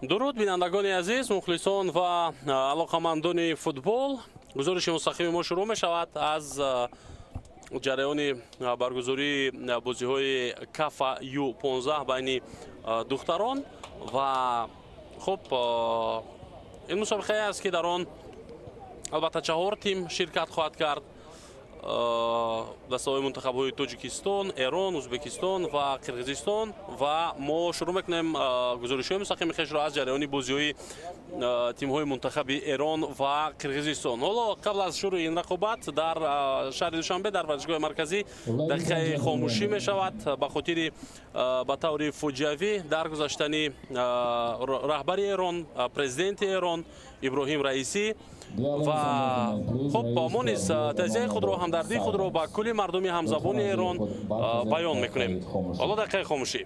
Дуруд, бинандагони азиз, мухлисон ва алоқамандони футбол. Гузориши мустақими мо шурӯъ мешавад аз ҷараёни баргузории бозиҳои Кафа Ю-15 байни духтарон. Ва хуб, ин мусобиқае аст, ки дар он албатта чаҳор тим ширкат хоҳад кард: дастаҳои мунтахабҳои Тоҷикистон, Эрон, Ӯзбекистон ва Қирғизистон. Ва мо шурӯъ мекунем гузоришҳои мустақими хешро аз ҷараёни бозиҳои тимҳои мунтахаби Эрон ва Қирғизистон. Ҳоло қабл аз шурӯи ин рақобат дар шаҳри Душанбе дар варзишгоҳи марказӣ дақиқаи хомӯшӣ мешавад ба хотири ба таври фоҷиавӣ даргузаштани раҳбари Эрон, президенти Эрон Иброҳим Раисӣ. Ва хуб, мо низ тазияи худро, ҳамдардии худро ба кулли мардуми ҳамзабони Эрон баён мекунем. Ҳоло дақиқаи хомӯшӣ.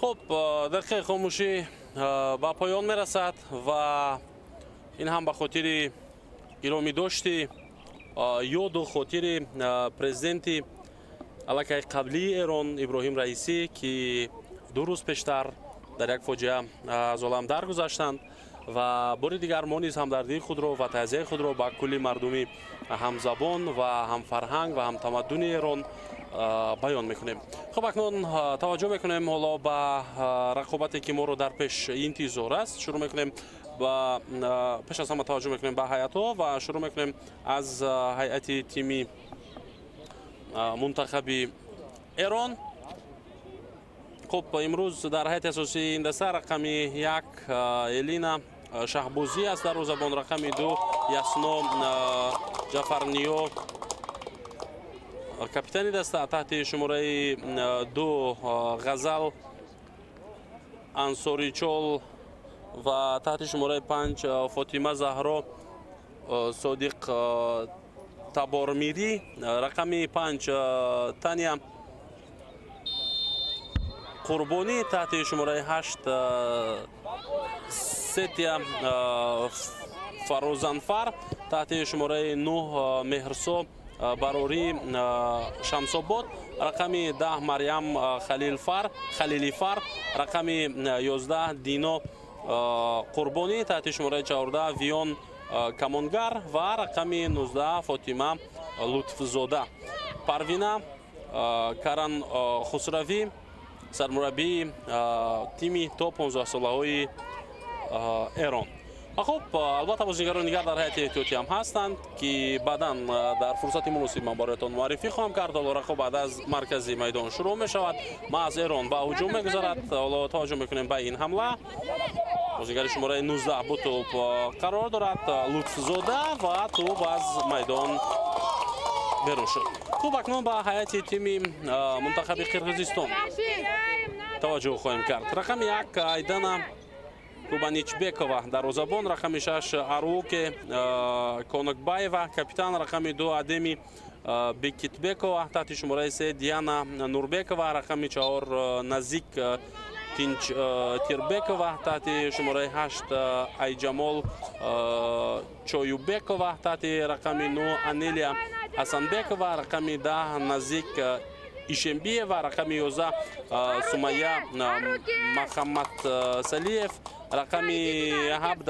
Хуб, дақиқаи хомӯшӣ ба поён мерасад ва ин ҳам ба хотири гиромӣ дошти ёду хотири президенти аллакай қаблии Эрон Иброҳим Раисӣ, ки 2 рӯз пештар дар як фоҷиа аз олам даргузаштанд. Ва бори дигар мо низ ҳамдардии худро ва таъзияи худро ба кулли мардуми ҳамзабон ва ҳамфарҳанг ва ҳамтамаддуни Эрон баён мекунем. Хуб, акнун таваҷҷӯҳ мекунем ҳоло ба рақобате, ки моро дар пеш интизор аст. Шурӯъ мекунем ба пеш аз ҳама таваҷҷӯҳ мекунем ба ҳайатҳо ва шурӯъ мекунем аз ҳайати тими мунтахаби Эрон. Хуб, имрӯз дар ҳайати асосии ин даста рақами 1 Элина Шаҳбозӣ аст, дарвозабон, рақами 2 Ясно Ҷафарниё, капитани даста, таҳти шумораи 2 Ғазал Ансоричол ва таҳти шумораи 5 Фотима Заҳро Содиқ Табормирӣ, рақами 5 Таня Қурбонӣ, таҳти шумораи 8 Сетия Фарозанфар, таҳти шумораи 9 Меҳрсо Барорӣ Шамсобод, рақами 10 Марьям Халилифар, рақами 11 Дино Қурбонӣ, таҳти шумораи 14 Вион Камонгар ва рақами 19 Фотима Лутфзода. Парвина Каран Хусравӣ, сармураббии тими то 15-солаҳои Эрон. Хуб, албатта бозигарони дигар дар ҳайати эҳтиётӣ ҳам ҳастанд, ки баъдан дар фурсати муносиб ман бароятон муаррифӣ хоҳам кард. Ҳоло рақобат аз маркази майдон шурӯъ мешавад. Маҳз Эрон ба ҳуҷум мегузарад. Ҳоло таваҷҷӯҳ мекунем ба ин ҳамла. Бозигари шумораи 19 бо тӯб қарор дорад, Лутфзода, ва тӯб аз майдон берун шуд. Хуб, акнун ба ҳайати тими мунтахаби Қирғизистон таваҷҷӯҳ хоҳем кард. Рақами 1 Айдана Кубаничбекова, дарвозабон, рақами 6 Аруке Конокбаева, капитан, рақами 2 Адеми Бекитбекова, таҳти шумораи 3 Диана Нурбекова, рақами 4 Назик Тинчтирбекова, таҳти шумораи 8 Айҷамол Чоюбекова, таҳти рақами 9 Анелия Ҳасанбекова, рақами 10 Назик Ишембиева, рақами 11 Сумая Махаммад Салиев, рақами 17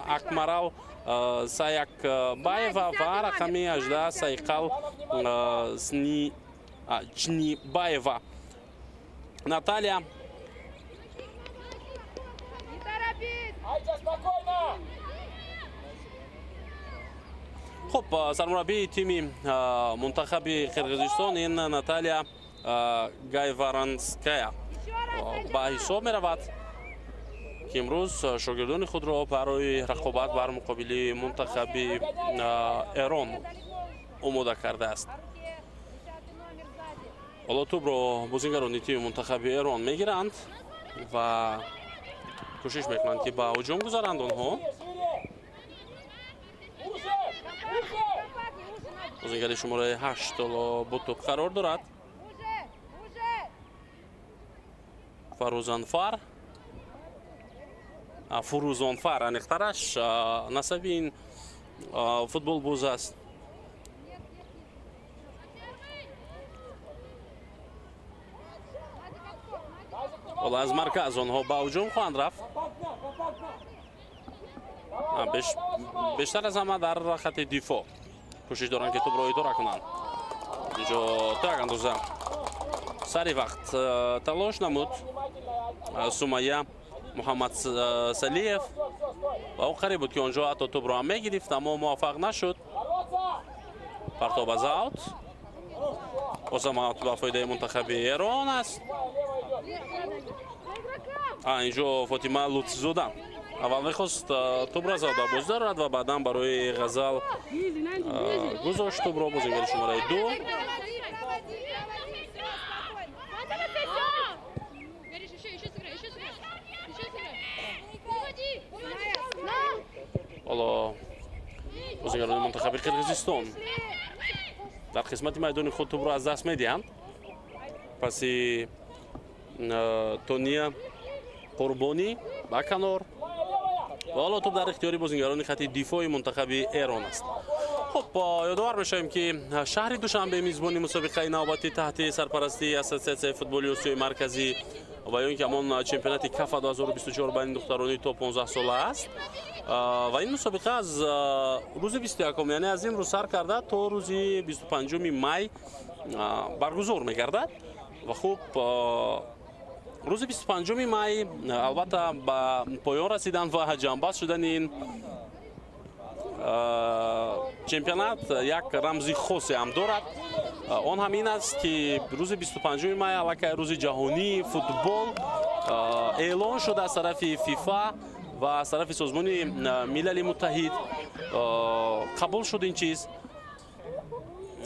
Акмарал Саякбаева ва рақами 18 Сайқал Чнибаева. Наталья. Хуб, сармураббии тими мунтахаби Қирғизистон ин Наталья Гайваранская ба ҳисоб меравад, ки имрӯз шогирдони худро барои рақобат бар муқобили мунтахаби Эрон омода кардааст. Ҳоло тӯбро бозингарони тими мунтахаби Эрон мегиранд ва кӯшиш мекунанд, ки ба ҳуҷум гузаранд онҳо. Бозингари шумораи 8 ҳоло бо тӯб қарор дорад. Фарузанфар, Фурузонфар аниқтараш, насаби ин футболбоз аст. Ҳоло аз марказ онҳо ба ҳуҷум хоҳанд рафт. Бештар аз ҳама дар хати дифоъ кӯшиш доранд, ки тӯбро идора кунанд. Инҷо то як андоза сари вақт талош намуд Сумайя Муҳаммадсалиев ва ӯ қариб буд, ки он ҷо ҳатто тӯбро ҳам мегирифт, аммо муваффақ нашуд. Партоб аз аут. Бозам аут ба фоидаи мунтахаби Эрон аст. Инҷо Фотима Лутфзода аввал мехост тӯбро зада боз дорад ва баъдан барои Ғазал гузошт тӯбро бозингари шумораи 2. Ҳоло бозингарони мунтахаби Қирғизистон дар қисмати майдони худ тӯбро аз даст медиҳанд. Паси Тония Қурбонӣ ба канор ва ҳоло тӯб дар ихтиёри бозингарони хати дифои мунтахаби Эрон аст. Хуб, ёдовар мешавем, ки шаҳри Душанбе мизбони мусобиқаи навбатӣ таҳти сарпарастии Ассотсиатсияи футболи Осиёи Марказӣ ва ё ин ки ҳамон чемпионати Кафа 2024 байни духтарони то 15 сола аст. Ва ин мусобиқа аз рӯзи 21, яъне аз имрӯз сар карда то рӯзи 25 май баргузор мегардад. Ва хуб, рӯзи 25 май албатта ба поён расидан ва ҷамъбаст шудани ин чемпионат як рамзи хосе ҳам дорад. Он ҳам ин аст, ки рӯзи 25 май аллакай рӯзи ҷаҳонии футбол эълон шуда аз тарафи ФИФА ва аз тарафи Созмони Милали Муттаҳид қабул шуд ин чиз.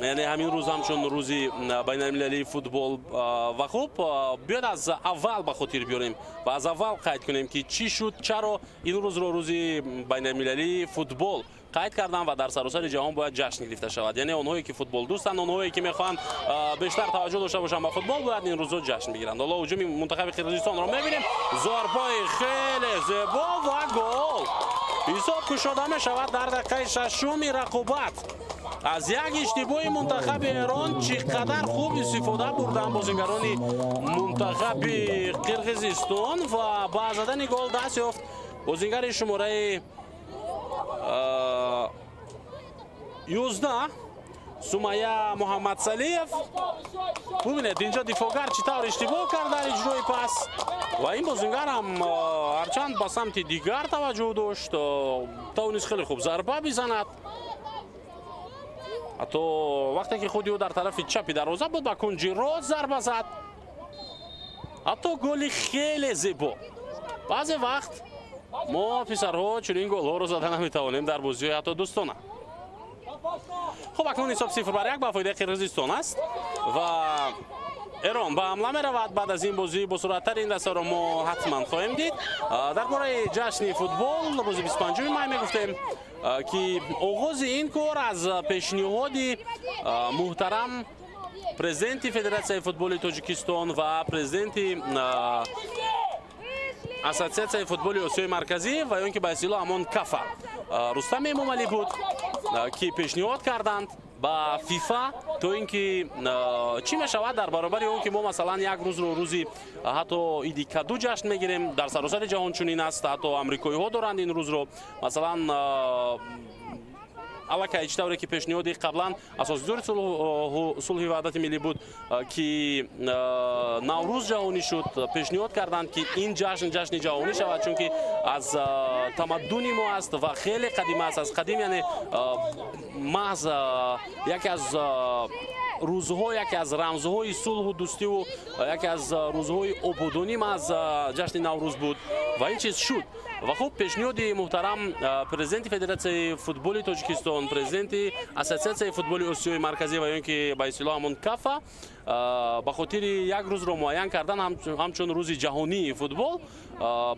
Яъне ҳамин рӯз ҳамчун рӯзи байналмилалии футбол. Ва хуб, биёд аз аввал ба хотир биёрем ва аз аввал қайд кунем, ки чӣ шуд, чаро ин рӯзро рӯзи байналмилалии футбол қайд кардам ва дар саросари ҷаҳон бояд ҷашн гирифта шавад. Яъне онҳое, ки футболдӯстанд, онҳое, ки мехоҳанд бештар таваҷҷӯҳ дошта бошанд ба футбол, бояд ин рӯзро ҷашн бигиранд. Ҳоло ҳуҷуми мунтахаби Қирғизистонро мебинем. Зарбаи хеле зебо ва гол. Ҳисоб кушода мешавад дар дақиқаи шашуми рақобат. Аз як иштибоҳи мунтахаби Эрон чӣ қадар хуб истифода бурданд бозингарони мунтахаби Қирғизистон ва ба задани гол даст ёфт бозингари шумораи 11 Сумайя Муҳаммадсалиев. Бубинед, инҷо дифоъгар чӣ тавр иштибоҳ кард дар иҷрои пас ва ин бозингар ҳам ҳарчанд ба самти дигар таваҷҷӯҳ дошт, тавонист хеле хуб зарба бизанад. Ҳатто вақте ки худи ӯ дар тарафи чапи дарвоза буд, ба кунҷи рост зарба зад. Ҳатто голи хеле зебо. Баъзе вақт мо писарҳо чунин голҳоро зада наметавонем дар бозиҳои ҳатто дӯстона. Хуб, акнун ҳисоб 0-1 ба фоидаи Қирғизистон аст ва Эрон ба ҳамла меравад. Баъд аз ин бозӣ босуръаттар ин дастаро мо ҳатман хоҳем дид. Дар бораи ҷашни футбол рӯзи 25 май мегуфтем, ки оғози ин кор аз пешниҳоди муҳтарам президенти Федератсияи футболи Тоҷикистон ва президенти Ассотсиатсияи футболи Осиёи Марказӣ ва ё ин ки ба истилоҳ ҳамон Кафа Рустам Эмомалӣ буд, ки пешниҳод карданд ба ФИФА то ин ки чӣ мешавад дар баробари он ки мо масалан як рӯзро рӯзи ҳатто иди каду ҷашн мегирем, дар саросари ҷаҳон чунин аст, ҳатто амрикоиҳо доранд ин рӯзро. Масалан, Аллакай чӣ тавре ки пешниҳоди қаблан асосгузори сулҳи ваҳдати миллӣ буд, ки Наврӯз ҷаҳонӣ шуд, пешниҳод карданд, ки ин ҷашн ҷашни ҷаҳонӣ шавад, чунки аз тамаддуни мо аст ва хеле қадим аст. Аз қадим, яъне маҳз яке аз рӯзҳо, яке аз рамзҳои сулҳу дӯстиву яке аз рӯзҳои ободонӣ маҳз ҷашни Наврӯз буд ва ин чиз шуд. Ва хуб, пешниҳоди муҳтарам президенти Федератсияи футболи Тоҷикистон, президенти Ассотсиатсияи футболи Осиёи Марказӣ ва ё ин ки ба истилоҳ ҳамон КАФА, ба хотири як рӯзро муайян кардан ҳамчун рӯзи ҷаҳонии футбол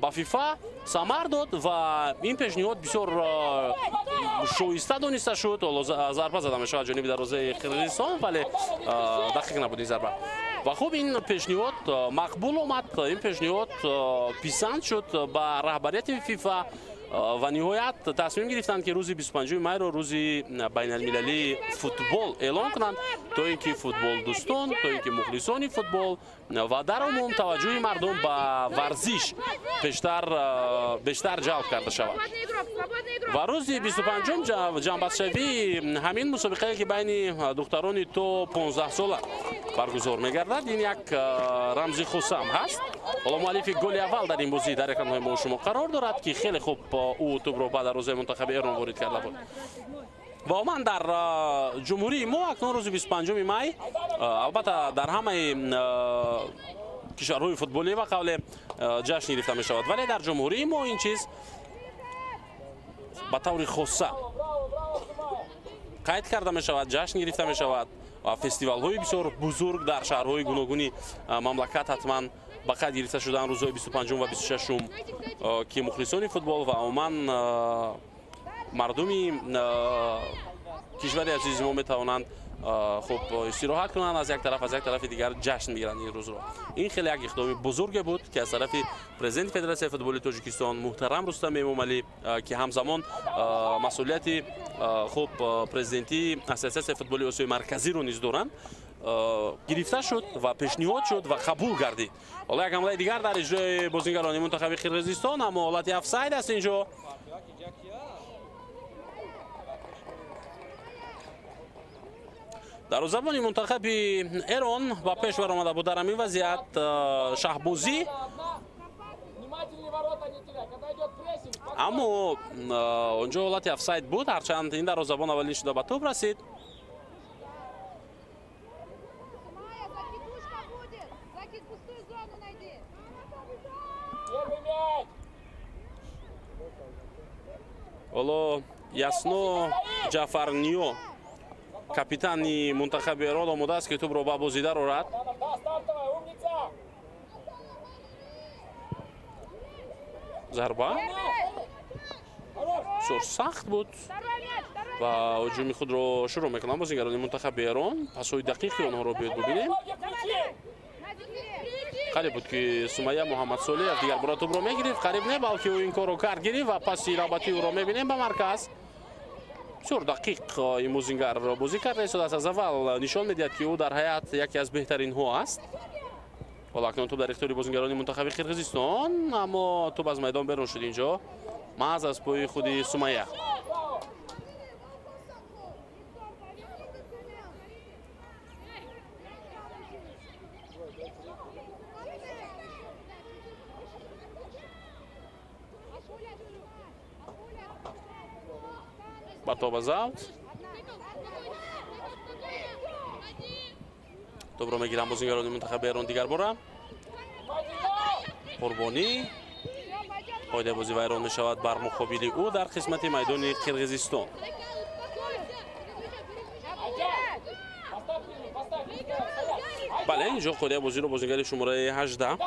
ба ФИФА самар дод ва ин пешниҳод бисёр шоиста дониста шуд. Ҳоло зарба зада мешавад ҷониби дарвозаи Қирғизистон, вале дақиқ набуд ин зарба. Ва хуб, ин пешниҳод мақбул омад, ин пешниҳод писанд шуд ба раҳбарияти ФИФА ва ниҳоят тасмим гирифтанд, ки рӯзи 25 майро рӯзи байналмилалии футбол эълон кунанд, то ин ки футболдӯстон, то ин ки мухлисони футбол ва дар умум таваҷҷӯҳи мардум ба варзиш бештар ҷалб карда шавад. Ва рӯзи 25 ҷамъбастшавии ҳамин мусобиқае, ки байни духтарони то 15 сола баргузор мегардад, ин як рамзи хусам ҳаст. Ҳоло муаллифи голи аввал дар ин бозӣ дар экранҳои мо шумо қарор дорад, ки хеле хуб ӯ тӯбро ба дарвозаи мунтахаби Эрон ворид карда буд. Ва умуман дар ҷумҳурии мо акнун рӯзи 25 май, албатта дар ҳамаи кишварҳои футболӣ ба қавле ҷашн гирифта мешавад, вале дар ҷумҳурии мо ин чиз ба таври хоса қайд карда мешавад, ҷашн гирифта мешавад ва фестивалҳои бисёр бузург дар шаҳрҳои гуногуни мамлакат ҳатман ба қайд гирифта шуданд рӯзҳои 25 ва 26, ки мухлисони футбол ва умуман мардуми кишвари азизи мо метавонанд хуб истироҳат кунанд аз як тараф, аз як тарафи дигар ҷашн мегиранд ин рӯзро. Ин хеле як иқдоми бузурге буд, ки аз тарафи президенти Федератсияи футболи Тоҷикистон муҳтарам Рустам Эмомалӣ, ки ҳамзамон масъулияти хуб президентии Ассотсиатсияи футболи Осиёи Марказиро низ доранд, гирифта шуд ва пешниҳод шуд ва қабул гардид. Ҳоло як ҳамлаи дигар дар иҷрои бозингарони мунтахаби Қирғизистон, аммо ҳолати офсайд аст инҷо. Дарвозабони мунтахаби Эрон ба пеш баромада буд дар ҳамин вазъият шаҳбозӣ, аммо онҷо ҳолати офсайд буд, ҳарчанд ин дарвозабон аввалин шуда ба тӯб расид. Ҳоло Ясно Ҷафарниё, капитани мунтахаби Эрон, омода аст, ки тӯбро ба бозӣ дарорад. Зарба бисёр сахт буд ва ҳуҷуми худро шурӯъ мекунанд бозигарони мунтахаби Эрон. Пасҳои дақиқи онҳоро биёед бибинем. Қариб буд, ки Сумайя Муҳаммадсолиев дигар бора тӯбро мегирифт, қариб не, балки ӯ ин корро кард, гирифт ва паси навбатии ӯро мебинем ба марказ. Бисёр дақиқ ин бозингар бозӣ карда истодааст. Аз аввал нишон медиҳад, ки ӯ дар ҳайат яке аз беҳтаринҳо аст. Ҳоло акнун тӯб дар ихтиёри бозингарони мунтахаби Қирғизистон, аммо тӯб аз майдон берун шуд инҷо маҳз аз пои худи Сумайя. Ба тоб аз аут. Тӯбро мегиранд бозингарони мунтахаби Эрон дигар бора. Қурбонӣ, қоидаи бозӣ вайрон мешавад бар муқобили ӯ дар қисмати майдони Қирғизистон. Бале, инҷо қоидаи бозиро бозингари шумораи 18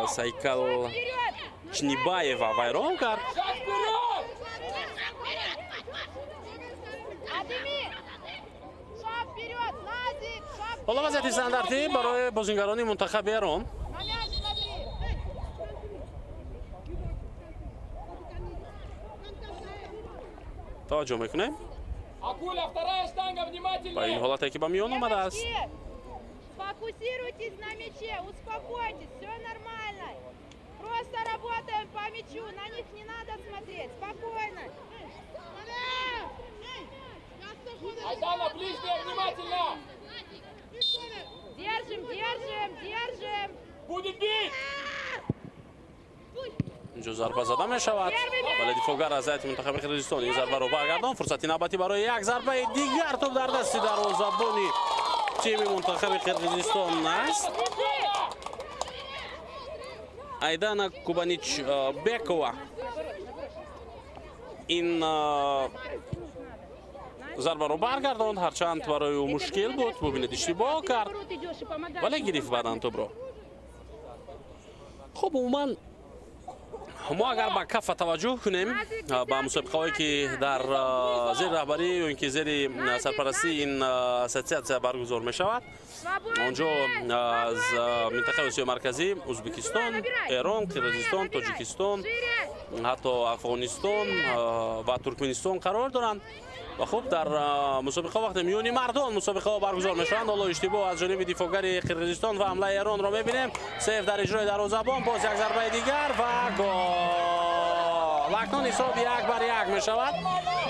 Сайкал Чнибаева вайрон кард. Ҳоло вазъияти стандартӣ барои бозингарони мунтахаби Эрон. Таваҷҷӯҳ мекунем ба ин ҳолате, ки ба миён омадааст. Сфокусируйтесь на мяче, успокойтесь, все нормально. Просто работаем по мячу, на них не надо смотреть, спокойно. Айдана, ближняя, внимательно! Держим, держим, держим! Будет бить! Инҷо зарба зада мешавад, вале дифоъгар аз ҳайати мунтахаби Қирғизистон ин зарбаро баргардон. Фурсати навбатӣ барои як зарбаи дигар, топ дар дасти дарвозабони тими мунтахаби Қирғизистон аст. Айдана Кубанич Бекова ин зарбаро баргардонд, ҳарчанд барои ӯ мушкил буд. Бубинед, иштибоҳ кард, вале гирифт баъдан топро. Хуб, умуман мо агар ба кафа таваҷҷӯҳ кунем, ба мусобиқаҳое ки дар зери раҳбарӣ ё ин ки зери сарпарастии ин ассотсиатсия баргузор мешавад, онҷо аз минтақаи Осиёи Марказӣ Ӯзбекистон, Эрон, Қирғизистон, Тоҷикистон, ҳатто Афғонистон ва Туркманистон қарор доранд. Ва хуб, дар мусобиқа вақте миёни мардон мусобиқаҳо баргузор мешаванд, ҳоло иштибоҳ аз ҷониби дифоъгари Қирғизистон ва ҳамлаи Эронро мебинем. Сейф дар иҷрои дарвозабон, боз як зарбаи дигар ва гол. Акнун ҳисоб 1-1 мешавад.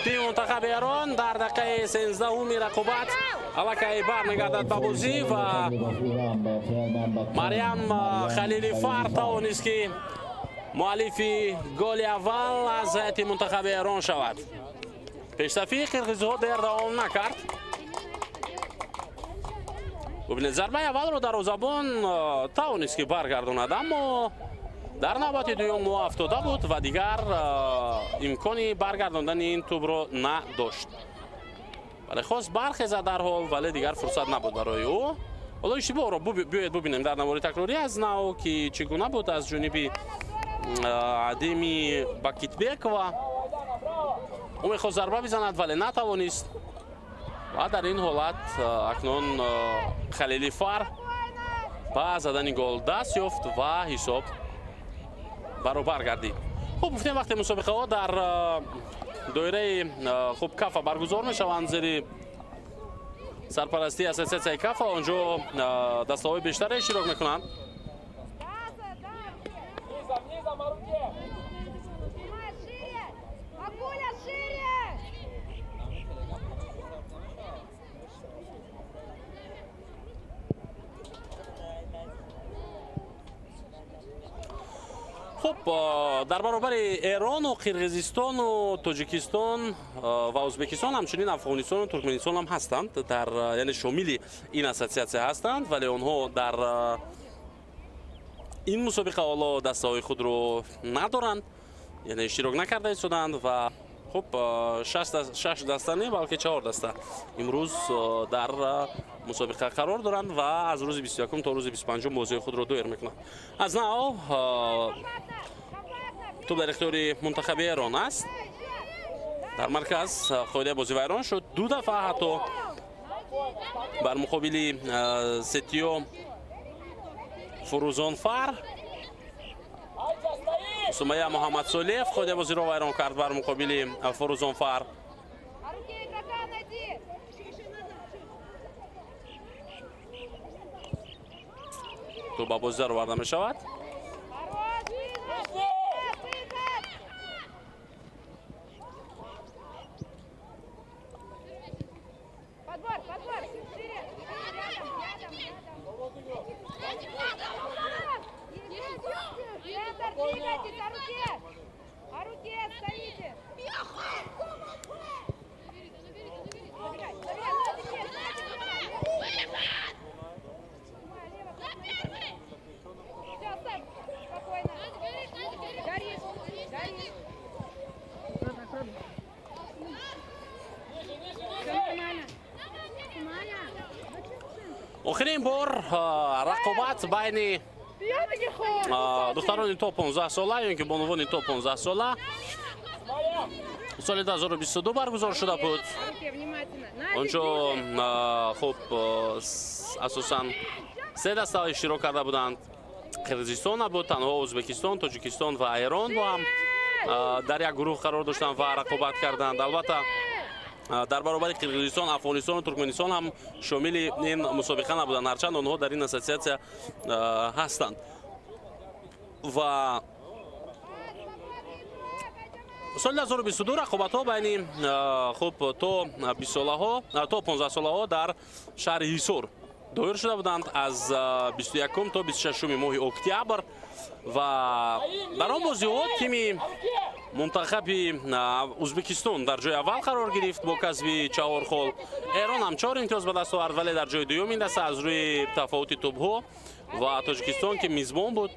Тими мунтахаби Эрон дар дақиқаи 13-уми рақобат аллакай бармегардад ба бозӣ ва Марьям Халилифар тавонист ки муаллифи голи аввал аз ҳайати мунтахаби Эрон шавад. Пешсафии қирғизҳо дер давом накард. Бубинед, зарбаи аввалро дарвозабон тавонист ки баргардонад, аммо дар навбати дуюм ӯ афтода буд ва дигар имкони баргардондани ин тӯбро надошт. Вале хост бархезад дарҳол, вале дигар фурсат набуд барои ӯ. Ҳоло иштибоҳро биёед бубинем дар навори такрорӣ аз нав, ки чӣ гуна буд аз ҷониби Адеми Бакитбекова. Ӯ мехост зарба бизанад, вале натавонист ва дар ин ҳолат акнун Халилифар ба задани гол даст ёфт ва ҳисоб баробар гардид. Хуб, гуфтем вақте мусобиқаҳо дар доираи хуб кафа баргузор мешаванд зери сарпарастии ассотсиатсияи кафа, онҷо дастаҳои бештаре иштирок мекунанд. Хуб, дар баробари Эрону Қирғизистону Тоҷикистон ва Ӯзбекистон ҳамчунин Афғонистону Туркманистон ҳам ҳастанд, дар яъне шомили ин ассотсиатсия ҳастанд, вале онҳо дар ин мусобиқа ҳоло дастаҳои худро надоранд, яъне иштирок накарда истоданд. Ва хуб, шаш даста не, балки 4 даста имрӯз дар мусобиқа қарор доранд ва аз рӯзи 21 то рӯзи 25 бозиҳои худро доир мекунанд. Аз нав тӯб дар ихтиёри мунтахаби Эрон аст. Дар марказ қоидаи бозӣ вайрон шуд, ду дафъа ҳатто бар муқобили Сетиё Фурӯзонфар. Сумайя Муҳаммадсолиев қоидаи бозиро вайрон кард бар муқобили Фурӯзонфар. Тӯб ба бозӣ дароварда мешавад. Охирин бор рақобат байни духтарони то 15 сола ё ин ки бонувони то 15 сола соли 2022 баргузор шуда буд. Онҷо хуб асосан се даста иштирок карда буданд. Қирғизистон набуд, танҳо Ӯзбекистон, Тоҷикистон ва Эрон бо ҳам дар як гурӯҳ қарор доштанд ва рақобат карданд. Албатта дар баробари Қирғизистон, Афғонистон ва Туркманистон ҳам шомили ин мусобиқа набуданд, ҳарчанд онҳо дар ин ассотсиатсия ҳастанд. Ва Соли 2022 рақобатҳо байни хуб то 20 солаҳо то 15 солаҳо дар шаҳри Ҳисор доир шуда буданд аз 21 то 26 моҳи октябр ва дар он бозиҳо тими мунтахаби Ӯзбекистон дар ҷои аввал қарор гирифт бо касби 4 хол. Эрон ҳам 4 имтиёз ба даст овард, вале дар ҷои дуюм ин даста аз рӯи тафовути тӯбҳо ва Тоҷикистон ки мизбон буд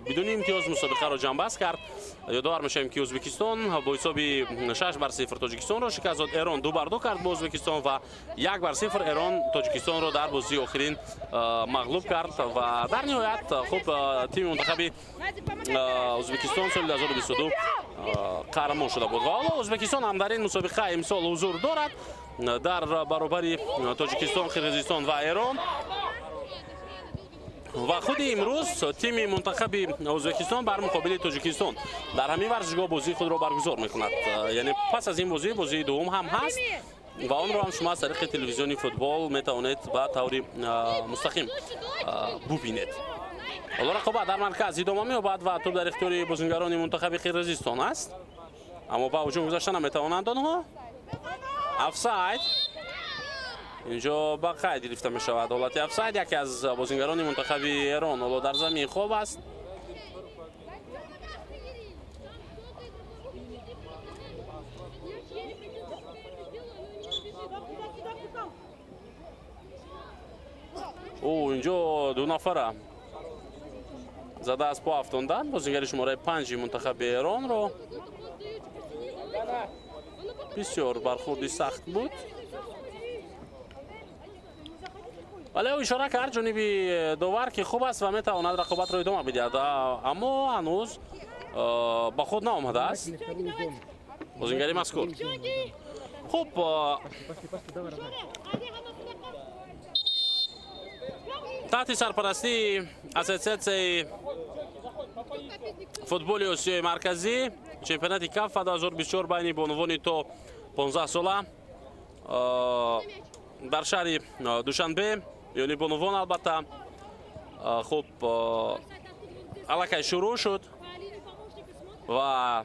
бидуни имтиёз мусобиқаро ҷамъбаст кард. Ёдовар мешавем ки Ӯзбекистон бо ҳисоби 6-0 Тоҷикистонро шикаст дод. Эрон 2-2 кард бо Ӯзбекистон ва 1-0 Эрон Тоҷикистонро дар бозии охирин мағлуб кард ва дар ниҳоят хуб тими мунтахаби Ӯзбекистон соли 2022 қаҳрамон шуда буд ва ҳоло Ӯзбекистон ҳам дар ин мусобиқа имсол ҳузур дорад дар баробари Тоҷикистон, Қирғизистон ва Эрон. Ва худи имрӯз тими мунтахаби Ӯзбекистон бар муқобили Тоҷикистон дар ҳамин варзишгоҳ бозии худро баргузор мекунад. Яъне пас аз ин бозӣ бозии дуюм ҳам ҳаст ва онро ҳам шумо аз тариқи телевизиони футбол метавонед ба таври мустақим бубинед. Ҳоло рақобат дар марказ идома меёбад ва тӯб дар ихтиёри бозингарони мунтахаби Қирғизистон аст, аммо ба ҳуҷум гузашта наметавонанд онҳо. Офсайд инҷо ба қайд гирифта мешавад. Ҳолати офсайд, яке аз бозингарони мунтахаби Эрон ҳоло дар замин хоб аст. Ӯ инҷо ду нафара зада аз по афтондан. Бозингари шумораи 5 мунтахаби Эронро бисёр бархӯрди сахт буд, вале ӯ ишора кард ҷониби довар ки хуб аст ва метавонад рақобатро идома бидиҳад, аммо ҳанӯз ба худ наомадааст бозингари мазкур. Хуб, таҳти сарпарастии Ассотсиатсияи футболи Осиёи Марказӣ чемпионати КАФ 2024 байни бонувони то 15 сола дар шаҳри Душанбе, ёни бонувон албатта, хуб аллакай шурӯъ шуд ва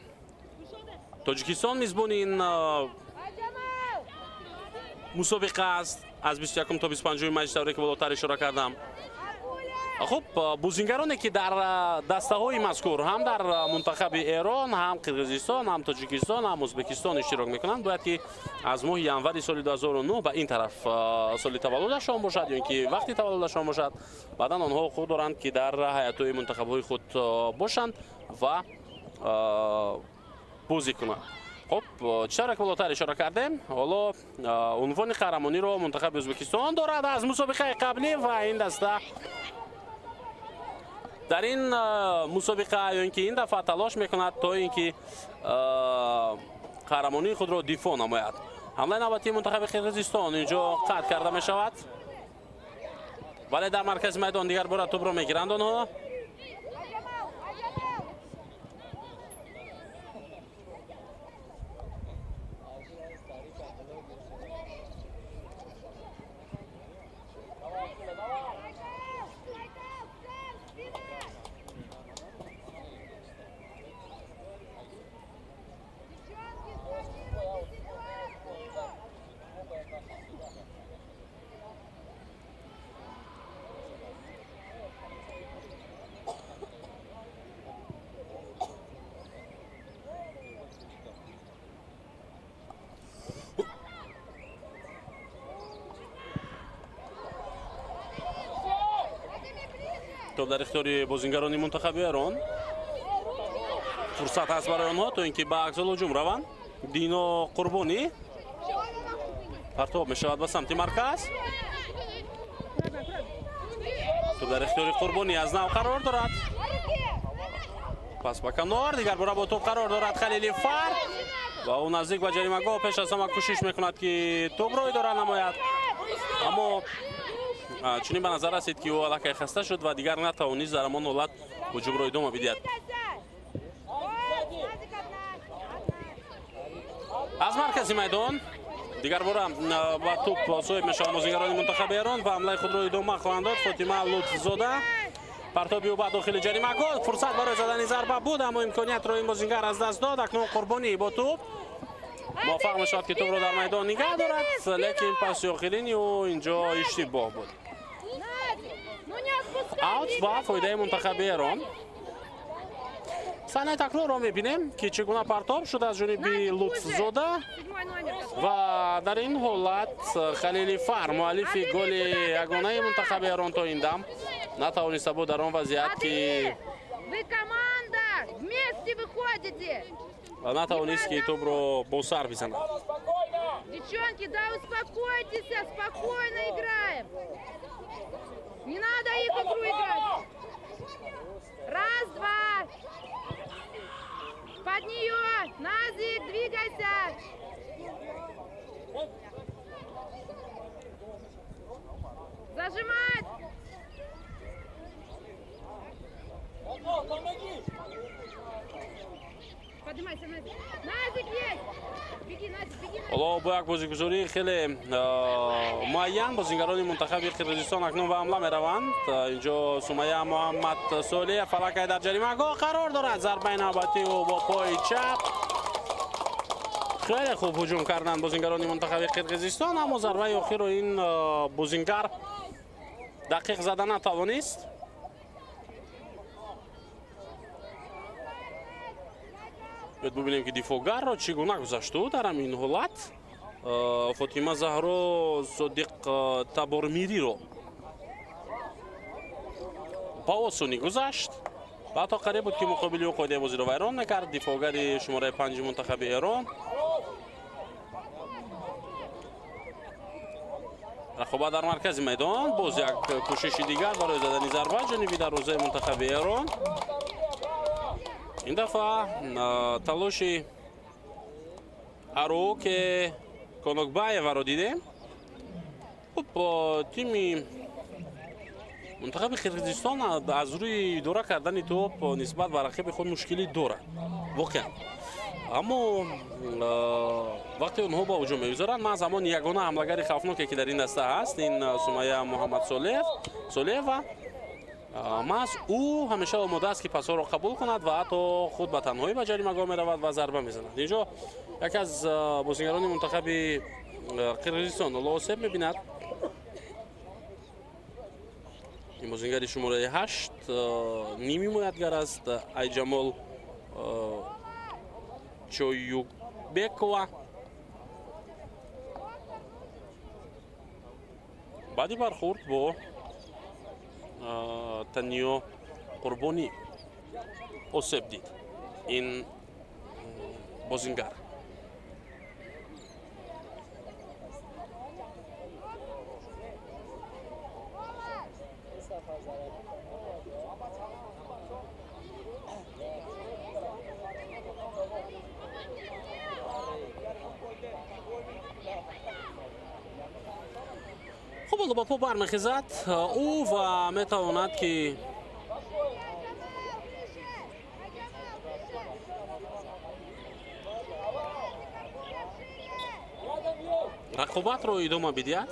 Тоҷикистон мизбони ин мусобиқа аст аз 21 то 25 май, тавре ки болотар ишора кардам. Хуб, бозингароне ки дар дастаҳои мазкур ҳам дар мунтахаби Эрон, ҳам Қирғизистон, ҳам Тоҷикистон, ҳам Ӯзбекистон иштирок мекунанд, бояд ки аз моҳи январи соли 2009 ба ин тараф соли таваллудашон бошад ё ин ки вақти таваллудашон бошад. Баъдан онҳо ҳуқуқ доранд ки дар ҳайатҳои мунтахабҳои худ бошанд ва бозӣ кунанд. Хуб, чӣ тавре ки болотар ишора кардем, ҳоло унвони қаҳрамониро мунтахаби Ӯзбекистон дорад аз мусобиқаи қаблӣ ва ин даста дар ин мусобиқа ё ин ки ин дафъа талош мекунад то ин ки қаҳрамонии худро дифоъ намояд. Ҳамлаи навбатии мунтахаби Қирғизистон инҷо қатъ карда мешавад, вале дар маркази майдон дигар бора тӯбро мегиранд онҳо. Тӯб дар ихтиёри бозингарони мунтахаби Эрон. Фурсат ҳаст барои онҳо то ин ки ба аксул ҳуҷум раванд. Дино Қурбонӣ партоб мешавад ба самти марказ. Тӯб дар ихтиёри Қурбонӣ аз нав қарор дорад. Пас ба канор дигар бора бо тӯб қарор дорад Халили Фар ва ӯ наздик ба ҷаримагоҳ пеш аз ҳама кӯшиш мекунад ки тӯбро идора намояд, аммо чунин ба назар расид ки ӯ аллакай хаста шуд ва дигар натавонист дар ҳамон ҳолат ҳуҷумро идома бидиҳад. Аз маркази майдон дигар бора ба тӯб соҳиб мешаванд бозингарони мунтахаби Эрон ва ҳамлаи худро идома хоҳанд дод. Фотима Лутфзода Партоби ӯ ба дохили ҷаримагоҳ, фурсат барои задани зарба буд, аммо имкониятро ин бозингар аз даст дод. Акнун Қурбонӣ бо тӯб муваффақ мешавад, ки тӯбро дар майдон нигаҳ дорад, лекин паси охирини ӯ инҷо иштибоҳ буд. Аут ба фоидаи мунтахаби Эрон. Саҳнаи такрорро мебинем, ки чӣ гуна партоб шуд аз ҷониби Лутфзода ва дар ин ҳолат Халилифар, муаллифи голи ягонаи мунтахаби Эрон то ин дам, натавониста буд дар он вазъият ки Вы команда, вместе выходите. Натавонист, ки тӯбро бо сар бизанад. Девчонки, да успокойтесь, спокойно играем. Не надо их игру играть. Раз, два. Под нее. Назик, двигайся. Зажимать. Помоги. Поднимайся, Назик. Назик есть. Беги, Назик, беги. Ҳоло бо як бозигузории хеле муайян бозингарони мунтахаби Қирғизистон акнун ба ҳамла мераванд. Инҷо Сумая Муҳаммад Солиев аллакай дар ҷаримагоҳ қарор дорад. Зарбаи навбатӣ ӯ бо пои чап. Хеле хуб ҳуҷум карданд бозингарони мунтахаби Қирғизистон, аммо зарбаи охирро ин бозингар дақиқ зада натавонист. Биёд бубинем, ки дифоъгарро чӣ гуна гузашт ӯ дар ҳамин ҳолат. Фотима Заҳро Содиқ Табормириро ба осонӣ гузашт ва ҳатто қариб буд, ки муқобили ӯ қоидаи бозиро вайрон накард. Дифоъгари шумораи панҷи мунтахаби Эрон. Рақобат дар маркази майдон, боз як кӯшиши дигар барои задани зарба ҷониби дарвозаи мунтахаби Эрон. Ин дафъа талоши Ароке Конокбаеваро дидем. Хуб, тими мунтахаби Қирғизистон аз рӯи идора кардани тӯб нисбат ба рақиби худ мушкилӣ дорад воқеан, аммо вақте онҳо ба ҳуҷум мегузоранд, маҳз ҳамон ягона ҳамлагари хавфноке, ки дар ин даста ҳаст, ин Сумая Муҳаммад Солиева, маҳз ӯ ҳамеша омода аст, ки пасҳоро қабул кунад ва ҳатто худ ба танҳоӣ ба ҷаримагоҳ меравад ва зарба мезанад. Инҷо яке аз бозингарони мунтахаби Қирғизистон ҳоло осеб мебинад. Ин бозингари шумораи ҳашт ним ҳимоятгар аст, Айҷамол Чоюкбекова. Баъди бархӯрд бо Таниё Қурбонӣ осеб дид ин бозингар. Хуб, ҳоло ба по бармехезад ӯ ва метавонад, ки рақобатро идома бидиҳад.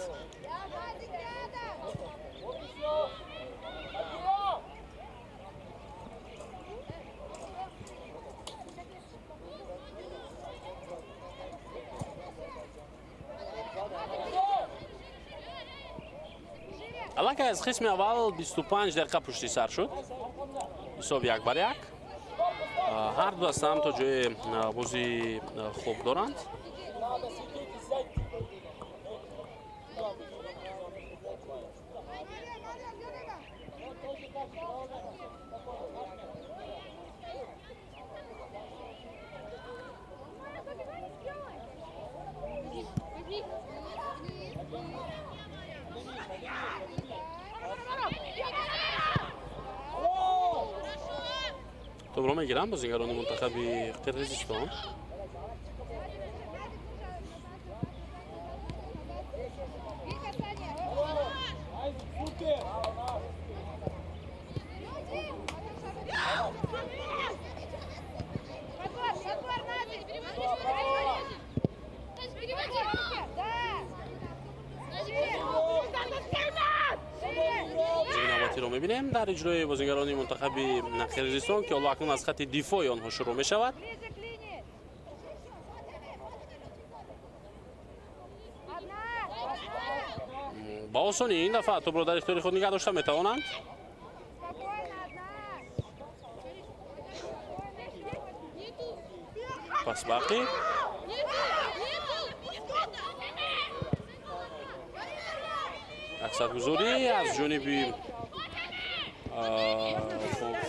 Аллакай аз қисми аввал 25 дақиқа пушти сар шуд. Ҳисоб 1-1. Ҳар ду дастаам то ҷое бозии хуб доранд. Тӯбро мегиранд бозигарони мунтахаби Қирғизистон. навбатиро мебинем дар иҷрои бозигарони мунтахаби Қирғизистон, ки ҳоло акнун аз хати дифои онҳо шурӯъ мешавад. Ба осонӣ ин дафъа тӯбро дар ихтиёри худ нигаҳ дошта метавонанд. Пас бақӣ аксаргузорӣ аз ҷониби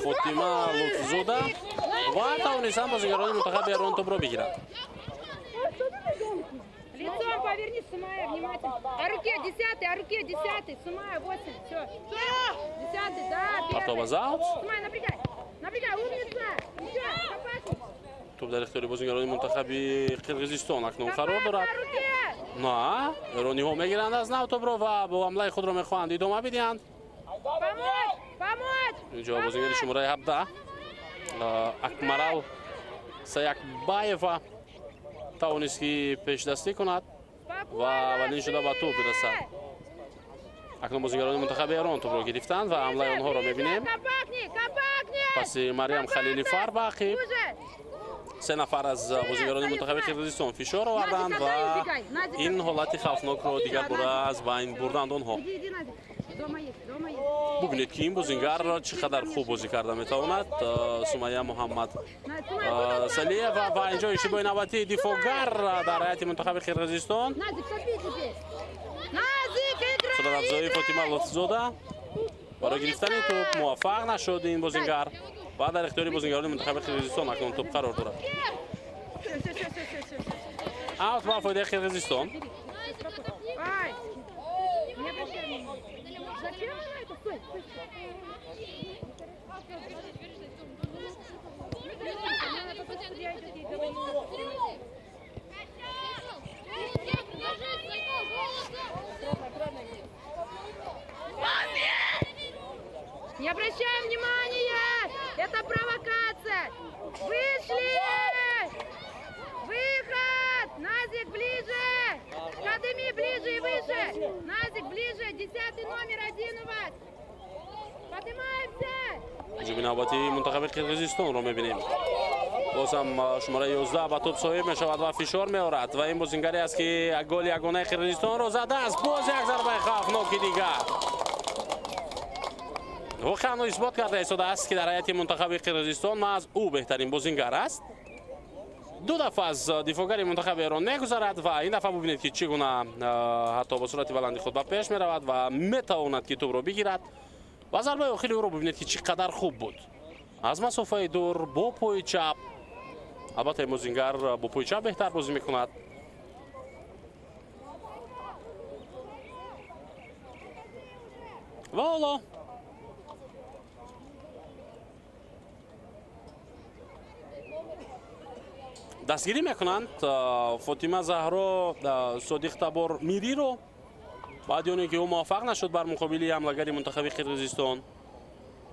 Фотима Лутфзода ва тавонистанд бозигарони мунтахаби Эрон тӯбро бигиранд. Лицом поверни, Сумая, внимательно. А руке 10, а руке 10, Сумая, 8, все. 10, да, первый. Сумая, напрягай, напрягай, умница. Еще, компактней. Тӯб дар ихтиёри бозигарони мунтахаби Қирғизистон акнун қарор дорад. На, эрониҳо мегиранд аз нав тӯбро ва бо ҳамлаи худро мехоҳанд идома бидиҳанд. Инҷо бозигари шумораи 17 Акмарал Саякбаева тавонист ки пешдастӣ кунад ва аввалин шуда ба тӯб бирасад. Акнун бозигарони мунтахаби Эрон тӯбро гирифтанд ва ҳамлаи онҳоро мебинем. Паси Марьям Халилифар ба ақиб се нафар аз бозигарони мунтахаби Қирғизистон фишор оварданд ва ин ҳолати хавфнокро дигар бора аз байн бурданд онҳо. Бубинед ки ин бозингар чӣ қадар хуб бозӣ карда метавонад. Сумая Муҳаммад Салиева ва инҷо иштибоҳи навбатии дифоъгар дар ҳайати мунтахаби Қирғизистон. Суратафзои Фотима Лутфзода барои гирифтани тӯб муваффақ нашуд ин бозингар ва дар ихтиёри бозингарони мунтахаби Қирғизистон акнун тӯб қарор дорад. Аут ба фоидаи Қирғизистон. Не обращаем внимания! Это провокация! Вышли! Выход! Назик ближе! Кадыми ближе и выше! Назик ближе! 10 номер 1 у вас! Поднимаемся! Ҳуҷуми навбатии мунтахаби Қирғизистонро мебинем. Боз ҳам шумораи 11 ба тӯб соҳиб мешавад ва фишор меорад ва ин бозингаре аст ки голи ягонаи Қирғизистонро задааст. Боз як зарбаи хавфноки дигар. Воқеан ӯ исбот карда истодааст, ки дар ҳайати мунтахаби Қирғизистон маҳз ӯ беҳтарин бозингар аст. Ду дафъа аз дифоъгари мунтахаби Эрон мегузарад ва ин дафъа бубинед, ки чӣ гуна ҳатто бо суръати баланди худ ба пеш меравад ва метавонад ки тӯбро бигирад ва зарбаи охири ӯро бубинед, ки чӣ қадар хуб буд. Аз масофаи дур бо пои чап. Албатта ин бозингар бо пои чап беҳтар бозӣ мекунад. Ва ҳоло дастгирӣ мекунанд Фотима Заҳро Содиқтабор Мириро баъди оне ки ӯ муваффақ нашуд бар муқобили ҳамлагари мунтахаби Қирғизистон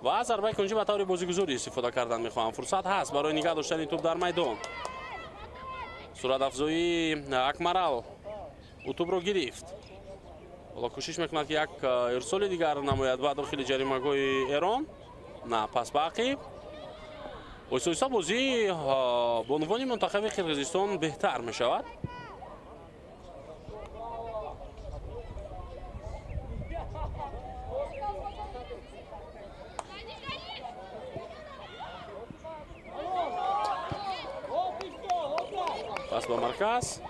ва зарбаи кунҷӣ ба таври бозигузорӣ истифода кардан мехоҳанд. Фурсат ҳаст барои нигаҳ доштани тӯб дар майдон. Суратафзоии Акмарал ӯ тӯбро гирифт. Ҳоло кӯшиш мекунад, ки як ирсоли дигар намояд ба дохили ҷаримагоҳи Эрон. На, пас ба ақиб. Оҳиста оҳиста бозӣ бонувони мунтахаби Қирғизистон беҳтар мешавад. Пас ба марказ.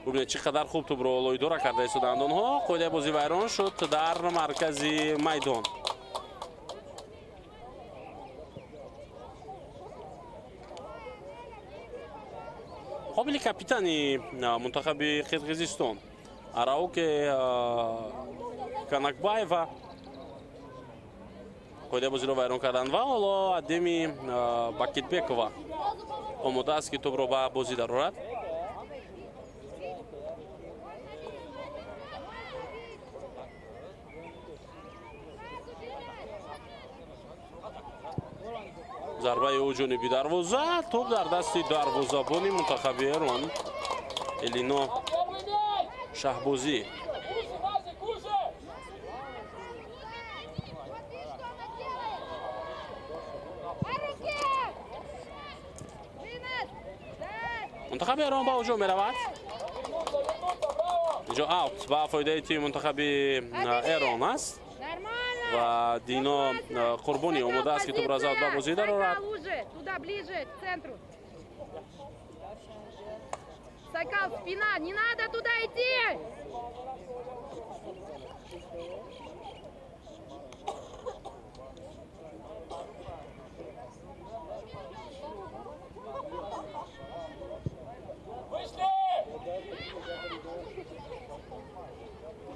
Бубинед, чӣ қадар хуб тӯбро лойдора карда истодаанд онҳо. Қоидаи бозӣ вайрон шуд дар маркази майдон. Муқобили капитани мунтахаби Қирғизистон Арауке Канакбаева қоидаи бозиро вайрон карданд ва ҳоло Адеми Бакитбекова омода аст, ки тӯбро ба бозӣ дарорад. Зарбаи ӯ ҷониби дарвоза, тӯб дар дасти дарвозабони мунтахаби Эрон Элино Шаҳбозӣ. Мунтахаби Эрон ба ҳуҷум меравад. Инҷо аут ба фоидаи тими мунтахаби Эрон аст ва Дино Қурбонӣ омода аст, ки тӯбро аз аут ба бозӣ дарорад. Сайкал, спина, не надо туда идти!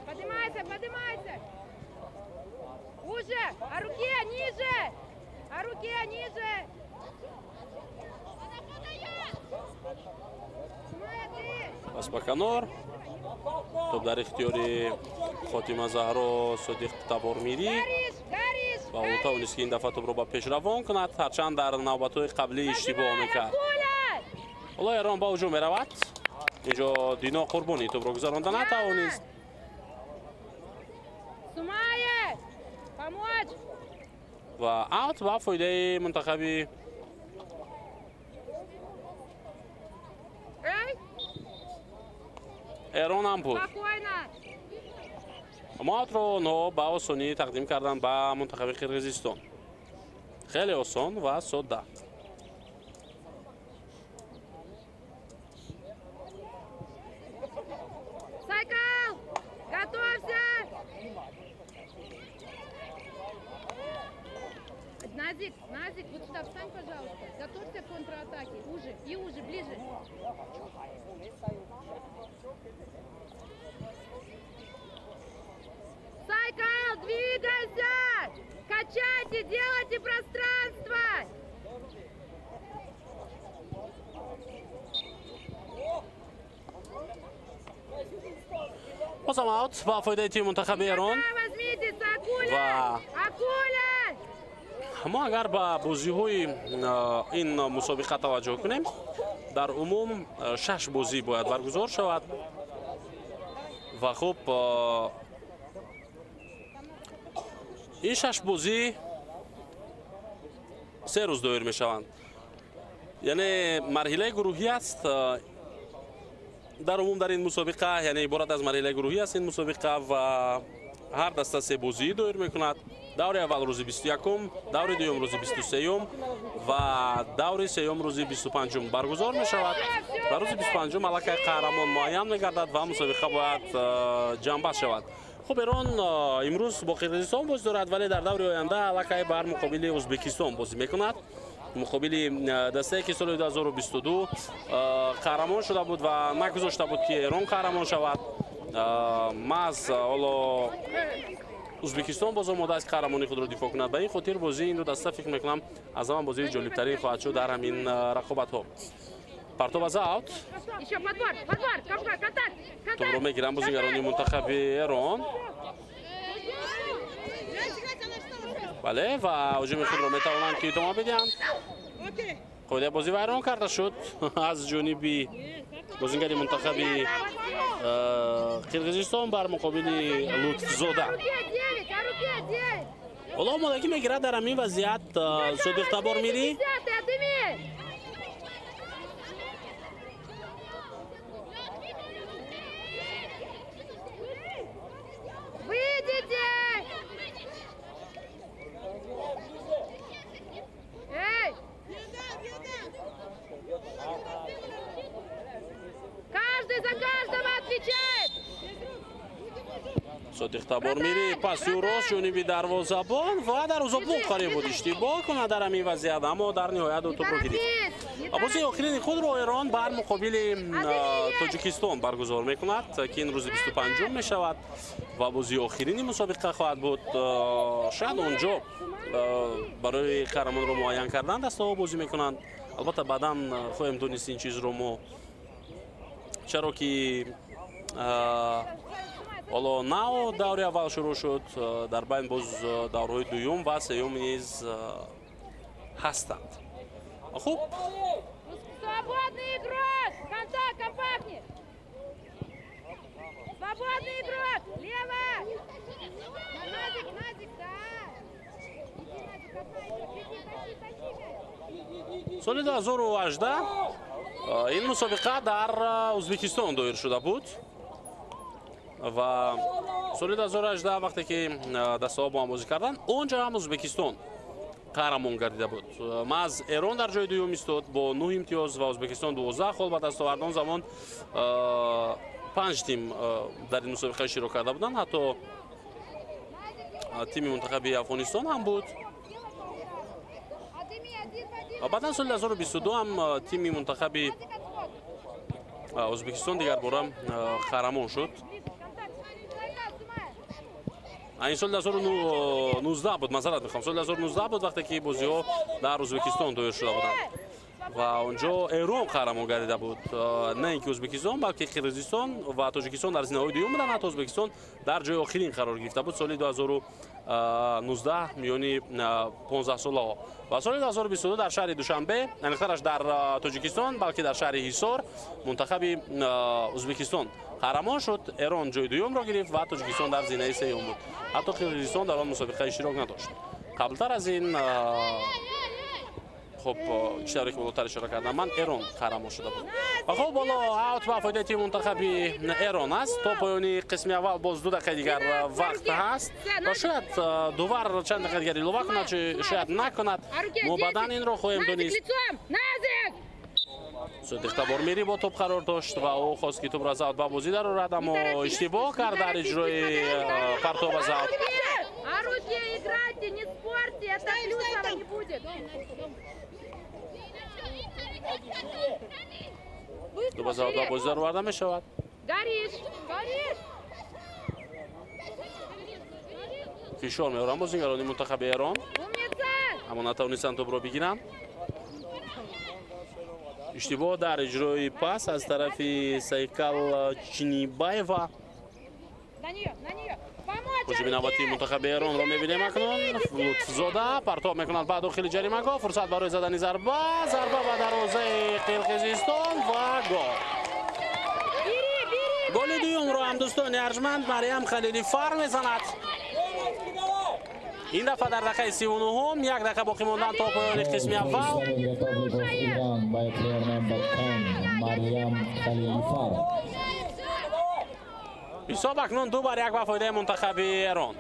Поднимайся, поднимайся! Уже! А руке ниже! А руке ниже! Пас ба канор. Топ дар ихтиёри Фотима Заҳро Содиқ Табормирӣ ва ӯ тавонист, ки ин дафъа топро ба пеш равон кунад, ҳарчанд дар навбатҳои қаблӣ иштибоҳ мекард. Ҳоло Эрон ба ҳуҷум меравад. Инҷо Дино Қурбонӣ топро гузаронда натавонист. Ва аут ба фоидаи мунтахаби Эрон ҳам буд. Аммо аутро онҳо ба осонӣ тақдим карданд ба мунтахаби Қирғизистон. Хеле осон ва содда. Сайкал, готовься! Назик, Назик, вот сюда встань, пожалуйста. Готовься к контратаке. Уже, и уже, ближе. Сайкал, двигайся! Качайте, делайте пространство! Бозам аут ба фоидаи тими мунтахаби Эрон. Возьмите, Акуля! Акуля! Мо агар ба бозиҳои ин мусобиқа таваҷҷӯҳ кунем, дар умум 6 бозӣ бояд баргузор шавад ва хуб, ин 6 бозӣ 3 рӯз доир мешаванд. Яъне марҳилаи гурӯҳӣ аст дар умум дар ин мусобиқа, яъне иборат аз марҳилаи гурӯҳӣ аст ин мусобиқа ва ҳар даста 3 бозӣ доир мекунад. Даври аввал рӯзи 21-ум, даври дуюм рӯзи 23-юм ва даври сеюм рӯзи 25-ум баргузор мешавад. Ва рӯзи 25-ум аллакай қаҳрамон муайян мегардад ва мусобиқа бояд ҷамъбаст шавад. Хуб, Эрон имрӯз бо Қирғизистон бозӣ дорад, вале дар даври оянда аллакай бар муқобили Ӯзбекистон бозӣ мекунад. Муқобили дастае, ки соли 2022 қаҳрамон шуда буд ва нагузошта буд, ки Эрон қаҳрамон шавад. Маҳз ҳоло Ӯзбекистон боз омода аст қаҳрамонии худро дифоъ кунад. Ба ин хотир бозии ин ду даста, фикр мекунам, аз ҳама бозии ҷолибтарин хоҳад шуд дар ҳамин рақобатҳо. Партоб аз аут. Топро мегиранд бозигарони мунтахаби Эрон. Бале, ва ҳуҷуми худро метавонанд, ки идома бидиҳанд. Қоидаи бозӣ вайрон карда шуд аз ҷониби бозингари мунтахаби Қирғизистон бар муқобили Лутфзода. Ҳоло омодагӣ мегирад дар ҳамин вазъият Содиқ Табормирӣ. Выйдите! Эй! Каждый за каждого отвечает! Содиқ Табормирӣ паси рост ҷониби дарвозабон ва дарвозабон қариб буд иштибоҳ кунад дар ҳамин вазъият, аммо дар ниҳоят ӯ тӯбро гирифт. Бозии охирини худро Эрон бар муқобили Тоҷикистон баргузор мекунад, ки ин рӯзи 25-ум мешавад ва бозии охирини мусобиқа хоҳад буд. Шояд он ҷо барои қаҳрамонро муайян кардан дастаҳо бозӣ мекунанд. Албатта, баъдан хоҳем донист ин чизро мо, чаро ки ҳоло нав даври аввал шурӯъ шуд, дар байн боз даврҳои дуюм ва сеюм низ ҳастанд. Хуб, Свободный игрок! Контакт, компактнее! Свободный игрок! Лево! Назик, Назик, да! Иди, Назик, одна идет. Беги, тащи, тащи мяч! Соли 2018 Ин мусобиқа дар Ӯзбекистон доир шуда буд ва соли 2018 вақте ки дастаҳо бо ҳам бозӣ карданд, он ҷо ҳам Ӯзбекистон қаҳрамон гардида буд. Маҳз Эрон дар ҷои дуюм истод бо 9 имтиёз ва Ӯзбекистон 12 хол ба даст овард. Он замон 5 тим дар ин мусобиқа иштирок карда буданд, ҳатто тими мунтахаби Афғонистон ҳам буд. Ва баъдан соли 2022 ҳам тими мунтахаби Ӯзбекистон дигарбора қаҳрамон шуд. Ин соли 2019 буд, мазарат мехоҳам, соли 2019 буд, вақте ки бозиҳо дар Ӯзбекистон доир шуда буданд ва онҷо Эрон қаҳрамон гардида буд. На ин ки Ӯзбекистон, балки Қирғизистон ва Тоҷикистон дар зинаҳои дуюм буданд, ҳатто Ӯзбекистон дар ҷои охирин қарор гирифта буд соли 2019 миёни 15 солаҳо. Ва соли 2022 дар шаҳри Душанбе, аниқтараш дар Тоҷикистон, балки дар шаҳри Ҳисор, мунтахаби Ӯзбекистон қаҳрамон шуд. Эрон ҷои дуюмро гирифт ва Тоҷикистон дар зинаи сеюм буд. Ҳатто Қирғизистон дар он мусобиқа иштирок надошт. Қаблтар аз ин, хуб, чӣ тавре ки болотар ишора кардам, ман Эрон қаҳрамон шуда буд. Ва хуб, боло аут ба фоидаи тими мунтахаби Эрон аст. То поёни қисми аввал боз 2 дақиқаи дигар вақт ҳаст ва шояд довар чанд дақиқа дигар илова кунад, шояд накунад. Мо баъдан инро хоҳем донист. Содиқ Табормири бо топ қарор дошт ва ӯ хост ки топро аз аут ба бозӣ дарорад, аммо иштибоҳ кард дар иҷрои партоб аз аут. Топ аз аут ба бозӣ дароварда мешавад. Фишор меоранд бозигарони мунтахаби Эрон, аммо натавонистанд топро бигиранд. Иштибоҳ дар иҷрои пас аз тарафи Сайкал Чинибаева. Ҳуҷуми навбатии мунтахаби Эронро мебинем акнун. Лутфзода партоб мекунад ба дохили ҷаримагоҳ. Фурсат барои задани зарба. Зарба ба дарвозаи Қирғизистон ва гол. Голи дуюмро ҳам дӯстони арҷманд Марьям Халилифар мезанад. Ин дафъа дар дақиқаи 39-ум, як дақиқа боқӣ мондан то поёни қисми аввал. Ҳисоб акнун 2-1 ба фоидаи мунтахаби Эрон.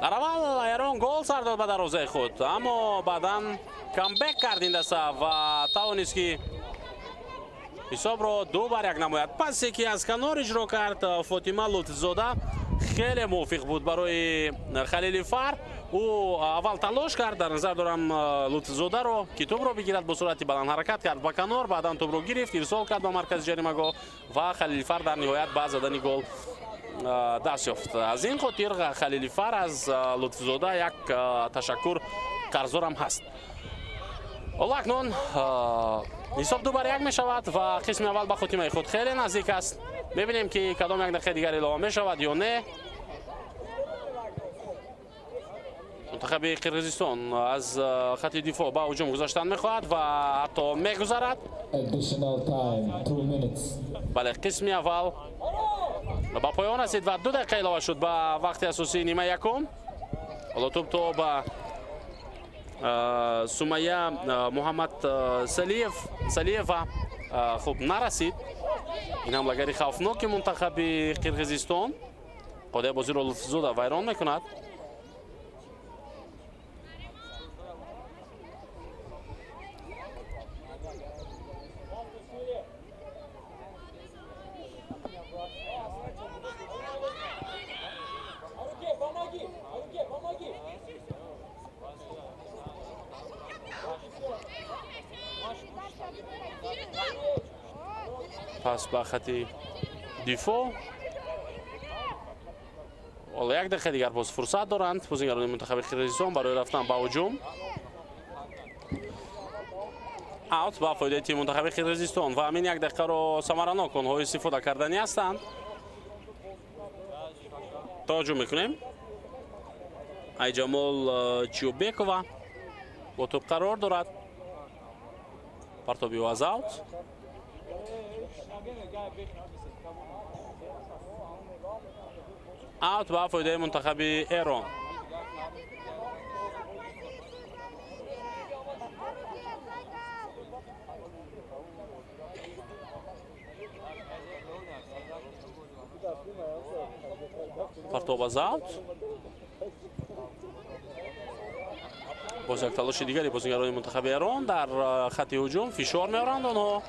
Дар аввал Эрон гол сар дод ба дарвозаи худ, аммо баъдан камбек кард ин даста ва тавонист ки ҳисобро 2-1 намояд. Пасе ки аз канор иҷро кард Фотима Лутфзода хеле мувофиқ буд барои Халилифар. Ӯ аввал талош кард, дар назар дорам Лутфзодаро, ки топро бигирад, бо суръати баланд ҳаракат кард ба канор, баъдан топро гирифт, ирсол кард ба маркази ҷаримагоҳ ва Халилифар дар ниҳоят ба задани гол даст ёфт. Аз ин хотир Халилифар аз Лутфзода як ташаккур қарздорам ҳаст. Ҳоло акнун ҳисоб 2-1 мешавад ва қисми аввал ба хотимаи худ хеле наздик аст. Мебинем ки кадом як дақиқаи дигар илова мешавад ё не. Мунтахаби Қирғизистон аз хати дифоъ ба ҳуҷум гузаштан мехоҳад ва ҳатто мегузарад. Бале, қисми аввал ба поён расид ва 2 дақиқа илова шуд ба вақти асосии нимаи якум. Ҳоло тӯб то ба Сумайя Муҳаммад Салиева хуб нарасид. Ин ҳамлагари хавфноки мунтахаби Қирғизистон қоидаи бозиро Лутфзода вайрон мекунад. Пас ба хати дифоъ. Ҳоло як дақиқа дигар боз фурсат доранд бозигарони мунтахаби Қирғизистон барои рафтан ба ҳуҷум. Аут ба фоидаи тими мунтахаби Қирғизистон ва ҳамин як дақиқаро самаранок онҳо истифода карданӣ ҳастанд. Таваҷҷӯҳ мекунем. Айҷамол Чиёбекова бо тӯб қарор дорад. Партоби ӯ аз аут. Аут ба фоидаи мунтахаби Эрон. Партоб аз аут. Боз як талоши дигари бозигарони мунтахаби Эрон дар хати ҳуҷум фишор меоранд онҳо.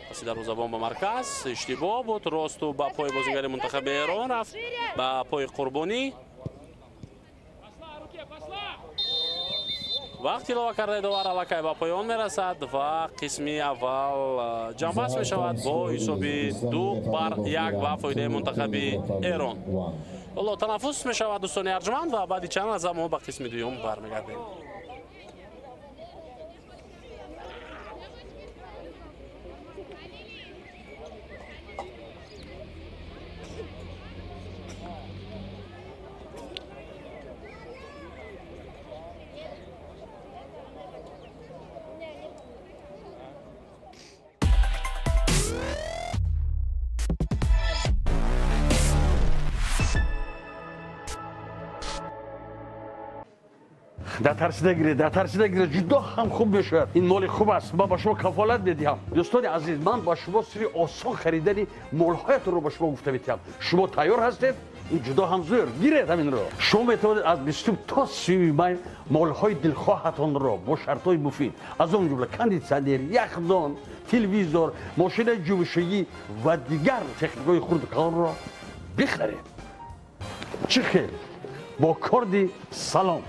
Паси дарвозабон ба марказ иштибоҳ буд, росту ба пои бозигари мунтахаби Эрон рафт, ба пои Қурбонӣ. Вақт илова кардаи довар аллакай ба поён мерасад ва қисми аввал ҷамъбаст мешавад бо ҳисоби 2-1 ба фоидаи мунтахаби Эрон. Ҳоло танаффус мешавад, дӯстони арҷманд, ва баъди чанд лаҳза мо ба қисми дуюм бармегардем. Дар гиред, ҷудо ҳам хуб мешавад. Ин моли хуб аст, ман ба шумо кафолат медиҳам. Дӯстони азиз, ман ба шумо сири осон харидани молҳоятонро ба шумо гуфта метиҳам. Шумо тайёр ҳастед? Ин ҷудо ҳам зӯр, гиред ҳаминро. Шумо метавонед аз 20 то 30 май молҳои дилхоҳатонро бо шартҳои муфид, аз он ҷумла кондитсионер, яхдон, телевизор, мошинаи ҷувишагӣ ва дигар техникаҳои хурду калонро бихаред. Чӣ хел? Бо корди Салом.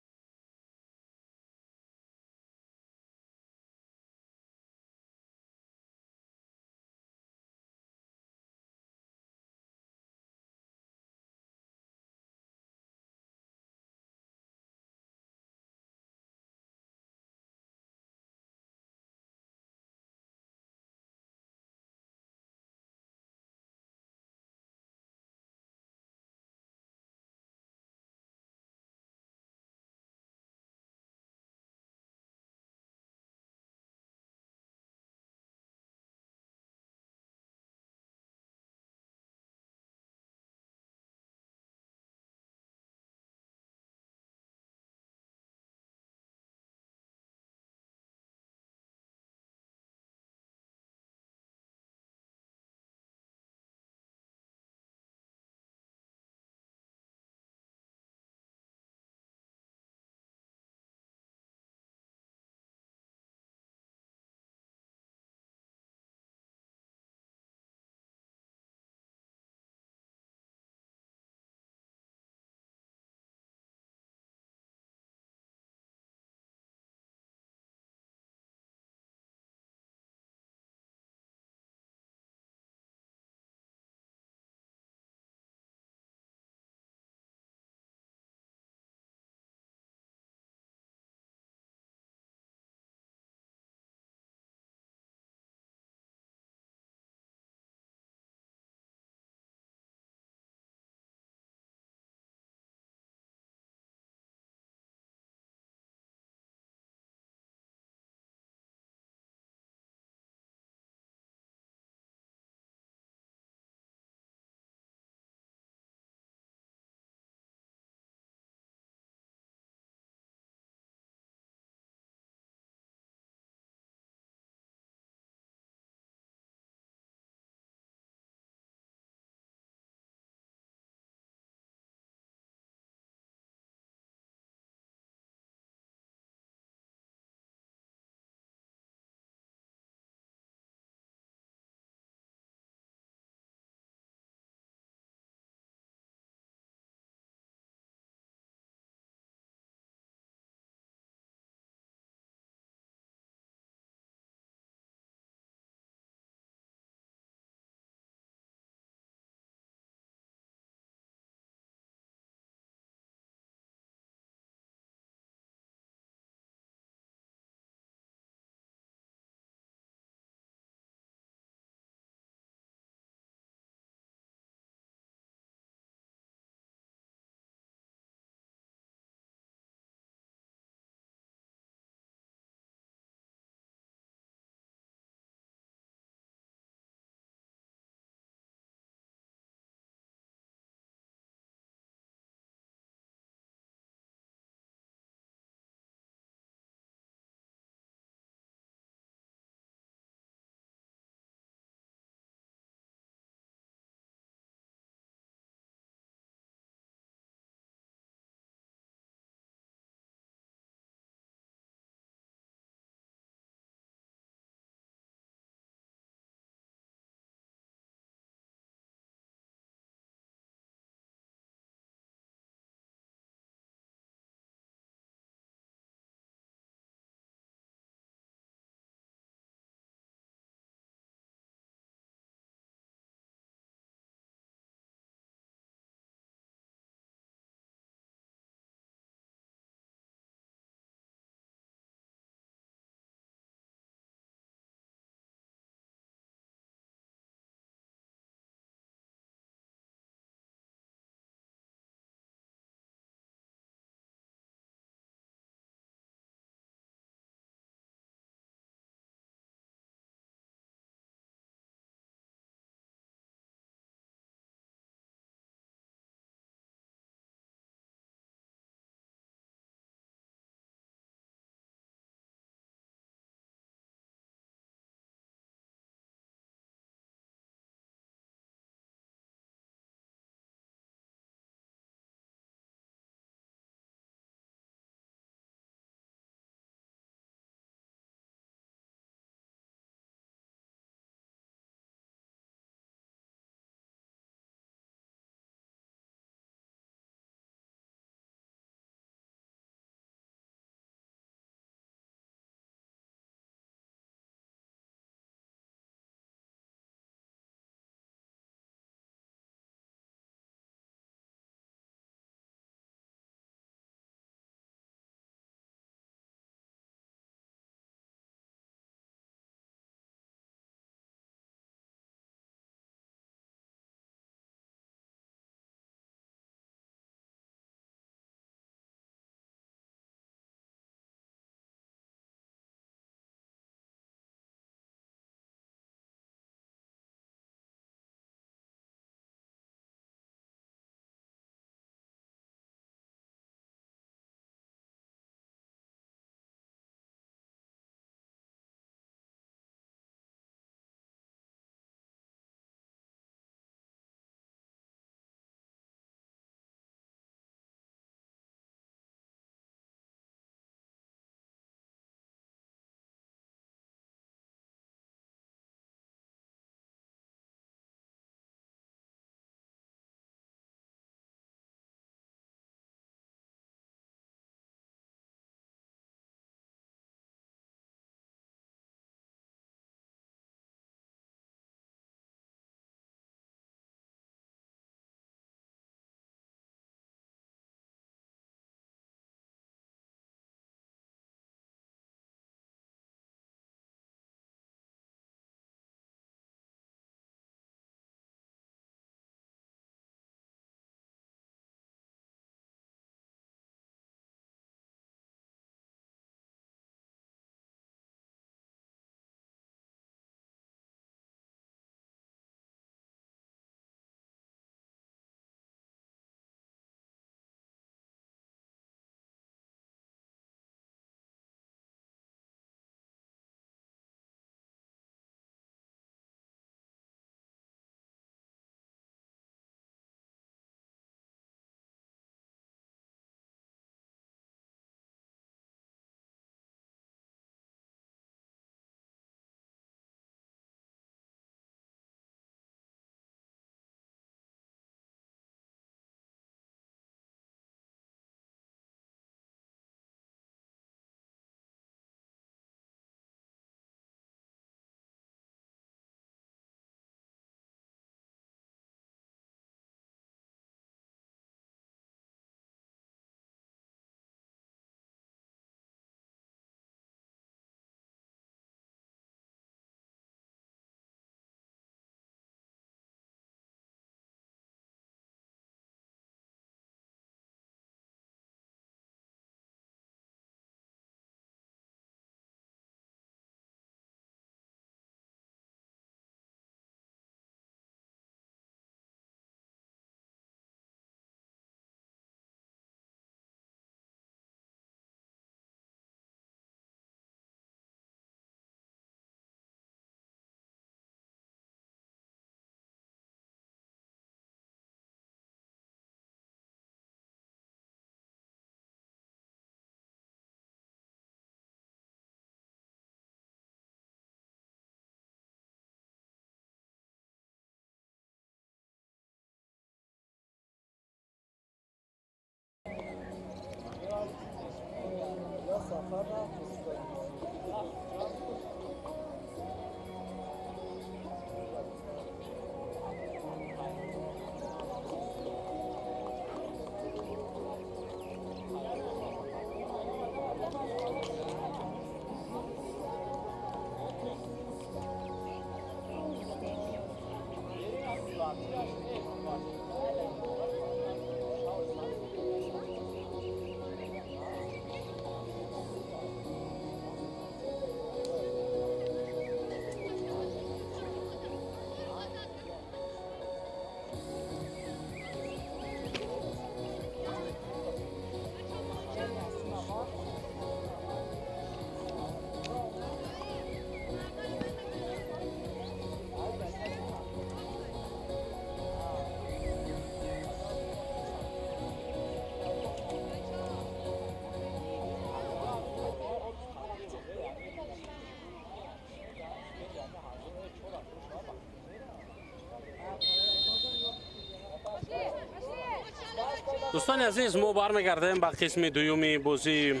Дӯстони азиз, мо бармегардем ба қисми дуюми бозии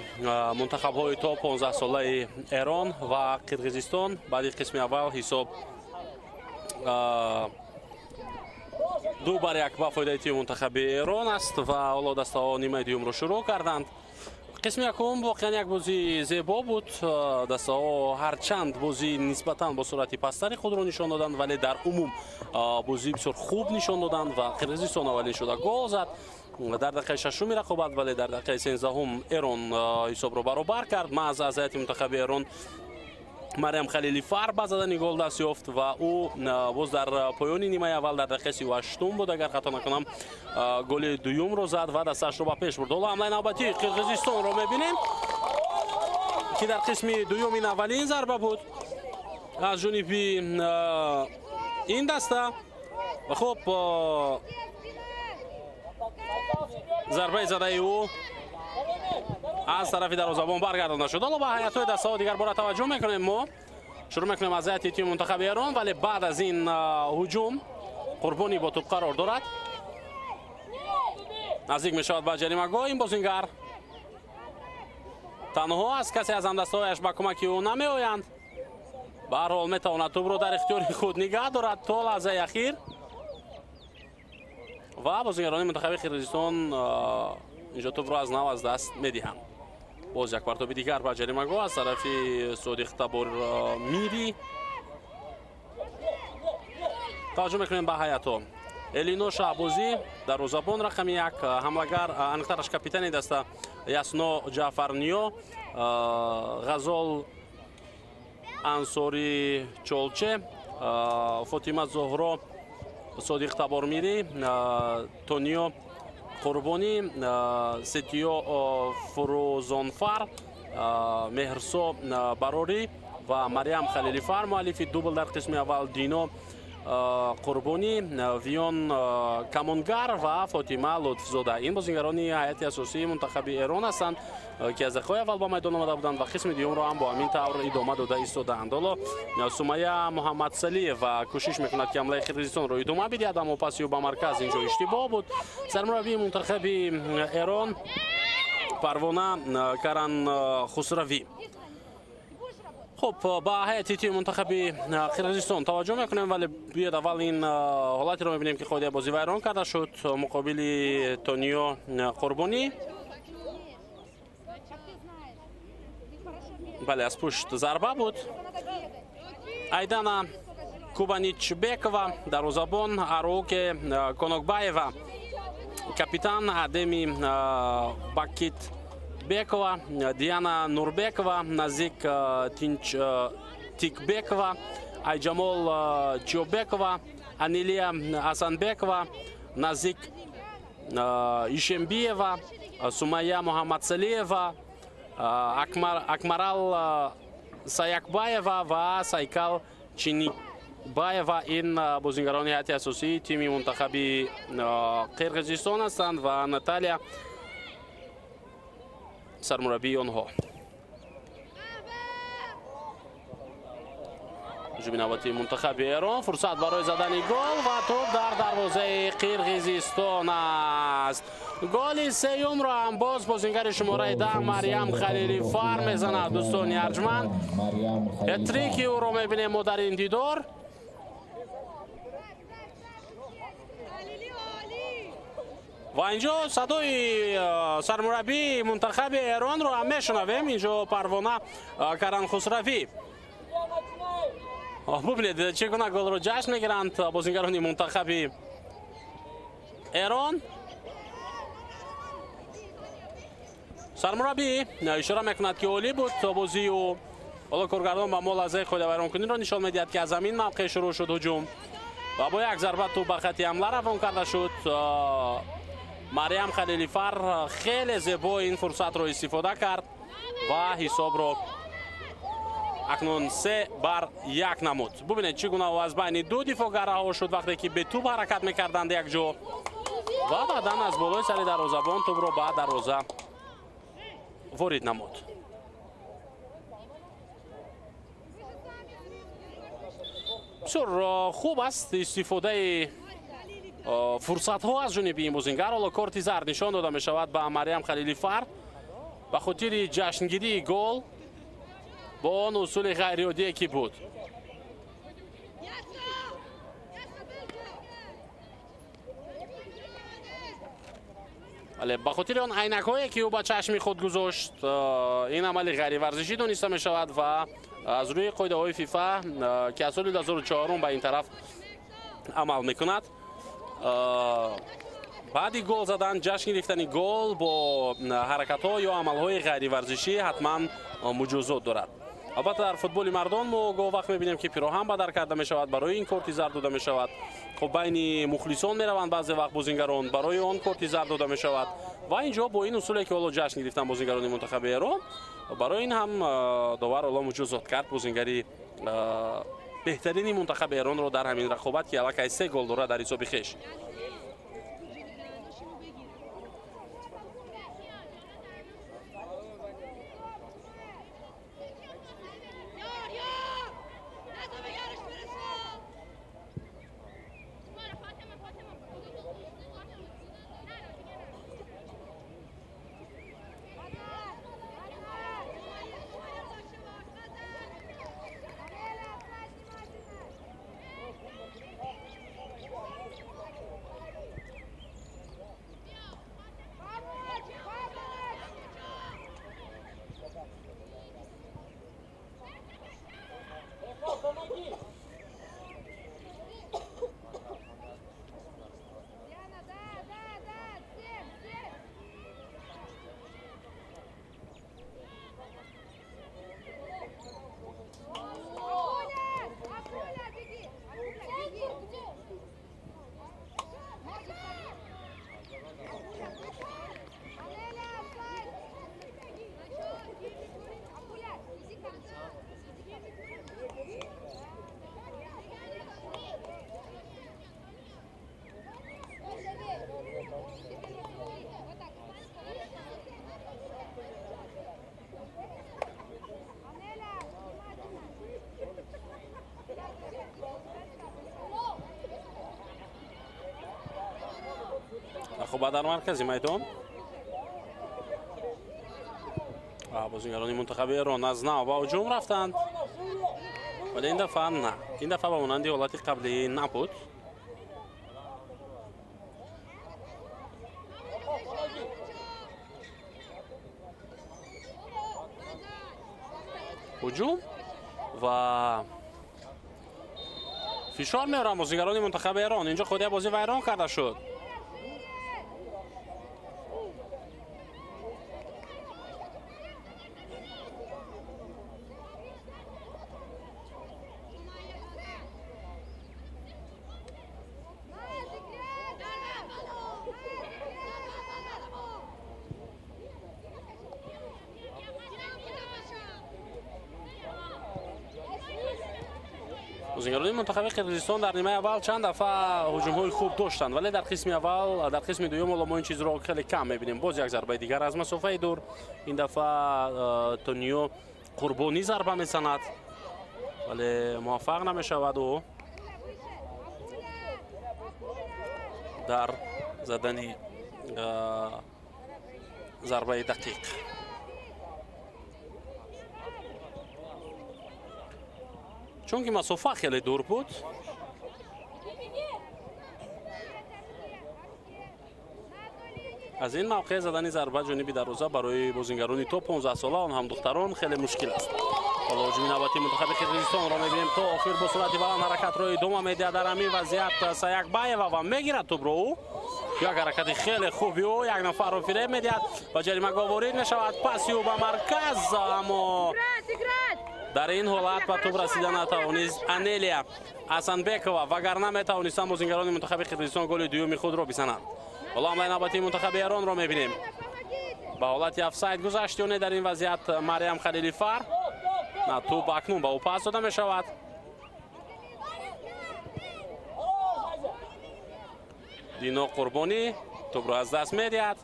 мунтахабҳои то 15 солаи Эрон ва Қирғизистон. Баъди қисми аввал ҳисоб 2-1 ба фоидаи тими мунтахаби Эрон аст ва ҳоло дастаҳо нимаи дуюмро шурӯъ карданд. Қисми якум воқеан як бозии зебо буд. Дастаҳо ҳарчанд бозии нисбатан бо суръати пасттари худро нишон доданд, вале дар умум бозии бисёр хуб нишон доданд ва Қирғизистон аввалин шуда гол зад дар дақиқаи шашуми рақобат, вале дар дақиқаи сенздаҳум Эрон ҳисобро баробар кард. Маҳз аз ҳайати мунтахаби Эрон Марьям Халилифар ба задани гол даст ёфт ва ӯ боз дар поёни нимаи аввал дар дақиқаи 38-ум буд, агар хато накунам, голи дуюмро зад ва дастаашро ба пеш бурд. Ҳоло ҳамлаи навбатии Қирғизистонро мебинем, ки дар қисми дуюм ин аввалин зарба буд аз ҷониби ин даста. Хуб, зарбаи задаи ӯ аз тарафи дарвозабон баргардонда шуд. Ҳоло ба ҳайатҳои дастаҳо дигар бора таваҷҷӯҳ мекунем. Мо шурӯъ мекунем аз ҳайати тими мунтахаби Эрон, вале баъд аз ин ҳуҷум Қурбонӣ бо тӯб қарор дорад. Наздик мешавад ба ҷаримагоҳ. Ин бозингар танҳо аст, касе аз ҳамдастаҳояш ба кӯмаки ӯ намеоянд. Ба ҳар ҳол метавонад тӯбро дар ихтиёри худ нигаҳ дорад то лаҳзаи ахир ва бозингарони мунтахаби Қирғизистон инҷо тӯбро аз нав аз даст медиҳанд. Боз як партоби дигар ба ҷаримагоҳ аз тарафи Содиқ Табор Мири. Таваҷҷӯҳ мекунем ба ҳайатҳо. Элино Шаҳбозӣ дарвозабон рақами 1, ҳамлагар аниқтараш капитани даста Ясно Ҷаъфарниё, Ғазол Ансори Чолче, Фотима Зоҳро Содиқ Табормири, Тониё Қурбонӣ, Сетиё Фурӯзонфар, Меҳрсо Барорӣ ва Марьям Халилифар. Муаллифи дубл дар қисми аввал Дино Қурбонӣ, Виён Камонгар ва Фотима Лутфзода. Ин бозингарони ҳайати асосии мунтахаби Эрон ҳастанд, ки аз дақиқаи аввал ба майдон омада буданд ва қисми дуюмро ҳам бо ҳамин тавр идома дода истодаанд. Ҳоло Сумая Муҳаммадсалиева кӯшиш мекунад, ки ҳамлаи Қирғизистонро идома бидиҳад, аммо паси ӯ ба марказ инҷо иштибоҳ буд. Сармураббии мунтахаби Эрон Парвона Каран Хусравӣ. Хуб, ба ҳайати тими мунтахаби Қирғизистон таваҷҷӯҳ мекунем, вале биёд аввал ин ҳолатеро мебинем, ки қоидаи бозӣ вайрон карда шуд муқобили Тониё Қурбонӣ. Бале, аз пушт зарба буд. Айдана Кубаничбекова дарвозабон, Аруке Конокбаева капитан, Адеми Бакит Бекова, Диана Нурбекова, Назик Тикбекова, Айҷамол Чиобекова, Анилия Асанбекова, Назик Ишембиева, Сумая Муҳаммадсалиева, Акмарал Саякбаева ва Сайкал Чиникбаева. Ин бозингарони ҳайати асосии тими мунтахаби Қирғизистон ҳастанд ва Наталия сармураббии онҳо. Ҳуҷуми навбатии мунтахаби Эрон, фурсат барои задани гол ва тӯб дар дарвозаи Қирғизистон аст. Голи сеюмро ҳам боз бозингари шумораи 10 Марьям Халилифар мезанад. Дӯстони арҷманд, хет-трики ӯро мебинем мо дар ин дидор. Ва инҷо садои сармураббии мунтахаби Эронро ҳам мешунавем. Инҷо Парвона Каранхусравӣ. Бубинед, чӣ гуна голро ҷашн мегиранд бозингарони мунтахаби Эрон. Сармураббӣ ишора мекунад, ки олӣ буд бозии ӯ. Ҳоло коргардон ба мо лаҳзаи қоидавайронкуниро нишон медиҳад, ки аз ҳамин мавқеъ шурӯъ шуд ҳуҷум ва бо як зарба тӯб ба хати ҳамла равон карда шуд. Марьям Халилифар хеле зебо ин фурсатро истифода кард ва ҳисобро акнун 3-1 намуд. Бубинед, чӣ гуна аз байни ду дифоъгар раҳо шуд вақте ки бе тӯб ҳаракат мекарданд якҷо ва баъдан аз болои сари дарвозабон тӯбро ба дарвоза ворид намуд. Бисёр хуб аст истифодаи фурсатҳо аз ҷониби ин бозингар. Ҳоло корти зард нишон дода мешавад ба Марьям Халилифар ба хотири ҷашнгирии гол бо он усули ғайриоддие ки буд. Вале ба хотири он айнакҳое ки ӯ ба чашми худ гузошт, ин амали ғайриварзишӣ дониста мешавад ва аз рӯи қоидаҳои ФИФА, ки аз соли 2004 ба ин тараф амал мекунад, баъди гол задан, ҷашн гирифтани гол бо ҳаракатҳо ё амалҳои ғайриварзишӣ ҳатман муҷозот дорад. Албатта, дар футболи мардон мо гоҳ вақт мебинем, ки пироҳан бадар карда мешавад, барои ин корти зард дода мешавад. Хуб, байни мухлисон мераванд баъзе вақт бозингарон, барои он корти зард дода мешавад. Ва инҷо бо ин усуле ки ҳоло ҷашн гирифтан бозингарони мунтахаби Эрон, барои ин ҳам довар ҳоло муҷозот кард бозингари беҳтарини мунтахаби Эронро дар ҳамин рақобат, ки аллакай 3 гол дорад дар ҳисоби хеш. Хуб, дар маркази майдон бозингарони мунтахаби Эрон аз нав ба ҳуҷум рафтанд, вале ин дафъа на, ин дафъа ба монанди ҳолати қаблӣ набуд. Ҳуҷум ва фишор меоранд бозингарони мунтахаби Эрон. Инҷо худи бозӣ вайрон карда шуд. Бозингарони мунтахаби Қирғизистон дар нимаи аввал чанд дафъа ҳуҷумҳои хуб доштанд, вале дар қисми аввал, дар қисми дуюм ҳоло мо ин чизро хеле кам мебинем. Боз як зарбаи дигар аз масофаи дур, ин дафъа Тониё Қурбонӣ зарба мезанад Вале муваффақ намешавад ӯ дар задани зарбаи дақиқ. Чунки масофа хеле дур буд. Аз ин мавқеъ задани зарба ҷониби дарвоза барои бозингарони то 15 сола, он ҳам духтарон, хеле мушкил аст. Ҳоло ҳуҷуми навбатии мунтахаби Қирғизистонро мебинем. То охир бо суръати баланд ҳаракатро идома медиҳад. Дар ҳамин вазъият Саякбаева ва мегирад тӯбро ӯ. Як ҳаракати хеле хуби ӯ, як нафарро фиреб медиҳад ва ҷаримагоҳ ворид мешавад. Паси ӯ ба марказ, аммо дар ин ҳолат ба тӯб расида натавонист Анелия Асанбекова, вагарна метавонистанд бозингарони мунтахаби Қирғизистон голи дуюми худро бизананд. Ҳоло ҳамлаи навбатии мунтахаби Эронро мебинем. Ба ҳолати офсайд гузашт ё не дар ин вазъият Марьям Халилифар. На, тӯб акнун ба ӯ пас дода мешавад. Дино Қурбонӣ тӯбро аз даст медиҳад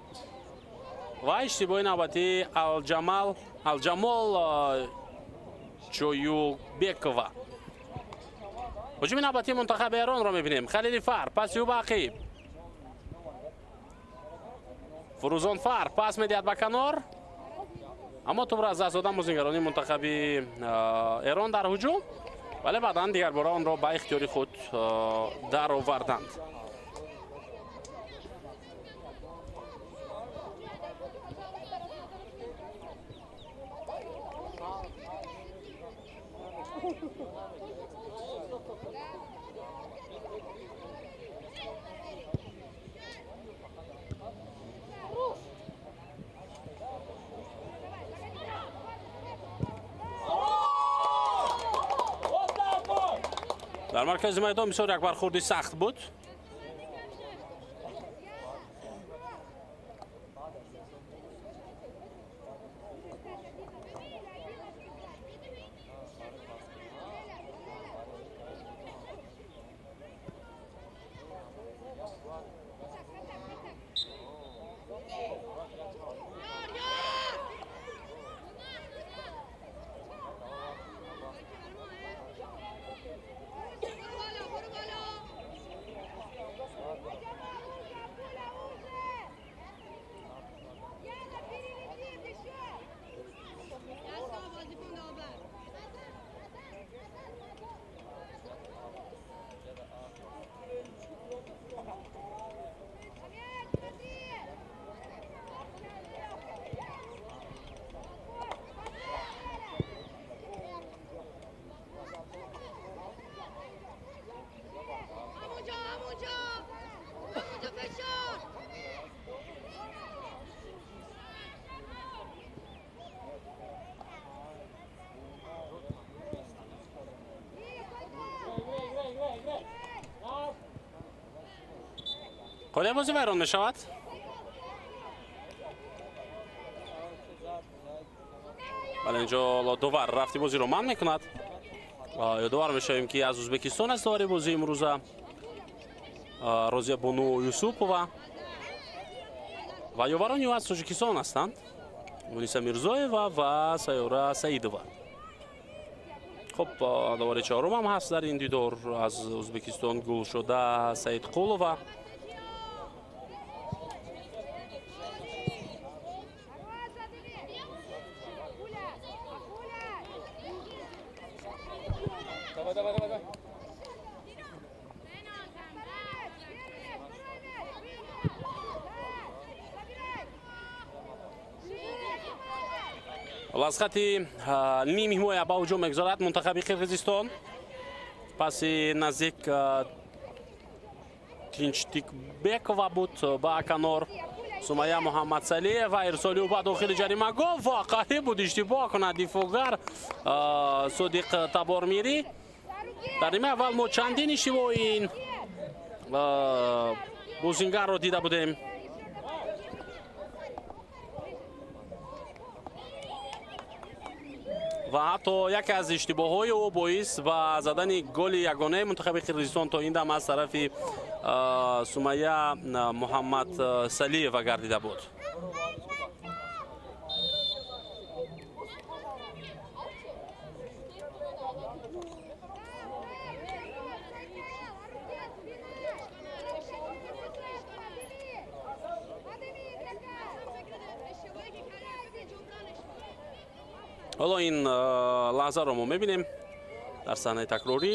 ва иштибоҳи навбатии Алҷамол Чоюбекова. Ҳуҷуми навбатии мунтахаби Эронро мебинем. Халилифар паси ӯ ба ақиб. Фурӯзонфар пас медиҳад ба канор, аммо тӯбро аз даст додан бозингарони мунтахаби Эрон дар ҳуҷум, вале баъдан дигарбора онро ба ихтиёри худ дароварданд. Дар маркази майдон бисёр як бархӯрди сахт буд. Қоидаи бозӣ вайрон мешавад. Вале инҷо довар рафти бозиро манъ мекунад. Ёдовар мешавем, ки аз Ӯзбекистон аст довари бозии имрӯза Розия Бону Юсупова ва ёварони ӯ аз Тоҷикистон ҳастанд Муниса Мирзоева ва Сайёра Саидова. Хуб, довари чорум ҳам ҳаст дар ин дидор аз Ӯзбекистон Гулшода Саидқулова. Аз хати ними ҳимоя ба ҳуҷум мегузорад мунтахаби Қирғизистон. Паси наздик Тинчтикбекова буд ба канор. Сумая Муҳаммадсалиева ирсоли ӯ ба дохили ҷаримагоҳ ва қариб буд иштибоҳ кунад дифоъгар Содиқ Табормирӣ. Дар нимаи аввал мо чандин иштибоҳи ин бозингарро дида будем. Ва ҳатто яке аз иштибоҳҳои ӯ боис ба задани голи ягонаи мунтахаби Қирғизистон то ин дам аз тарафи Сумая Муҳаммадсалиева гардида буд. Ҳоло ин лаҳзаро мо мебинем дар саҳнаи такрорӣ.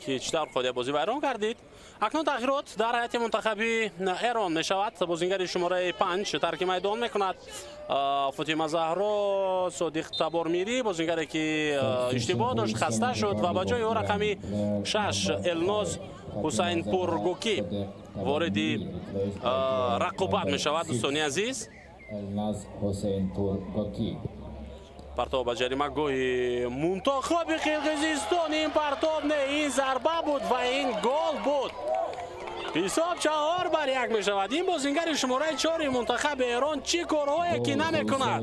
Ки чӣ тавр қоидаи бозӣ вайрон гардид. Акнун тағйирот дар ҳайати мунтахаби Эрон мешавад. Бозингари шумораи 5 тарки майдон мекунад. Фотима Заҳро Содиқ Табормирӣ, бозингаре ки иштибоҳ дошт, хаста шуд ва ба ҷои ӯ рақами 6 Элноз Ҳусайнпур Гокӣ вориди рақобат мешавад. Дӯстони азиз, партоб ба ҷаримагоҳи мунтахаби Қирғизистон. Ин партоб не, ин зарба буд ва ин гол буд. Ҳисоб 4-1 мешавад. Ин бозингари шумораи 4 мунтахаби Эрон чӣ корҳое ки намекунад.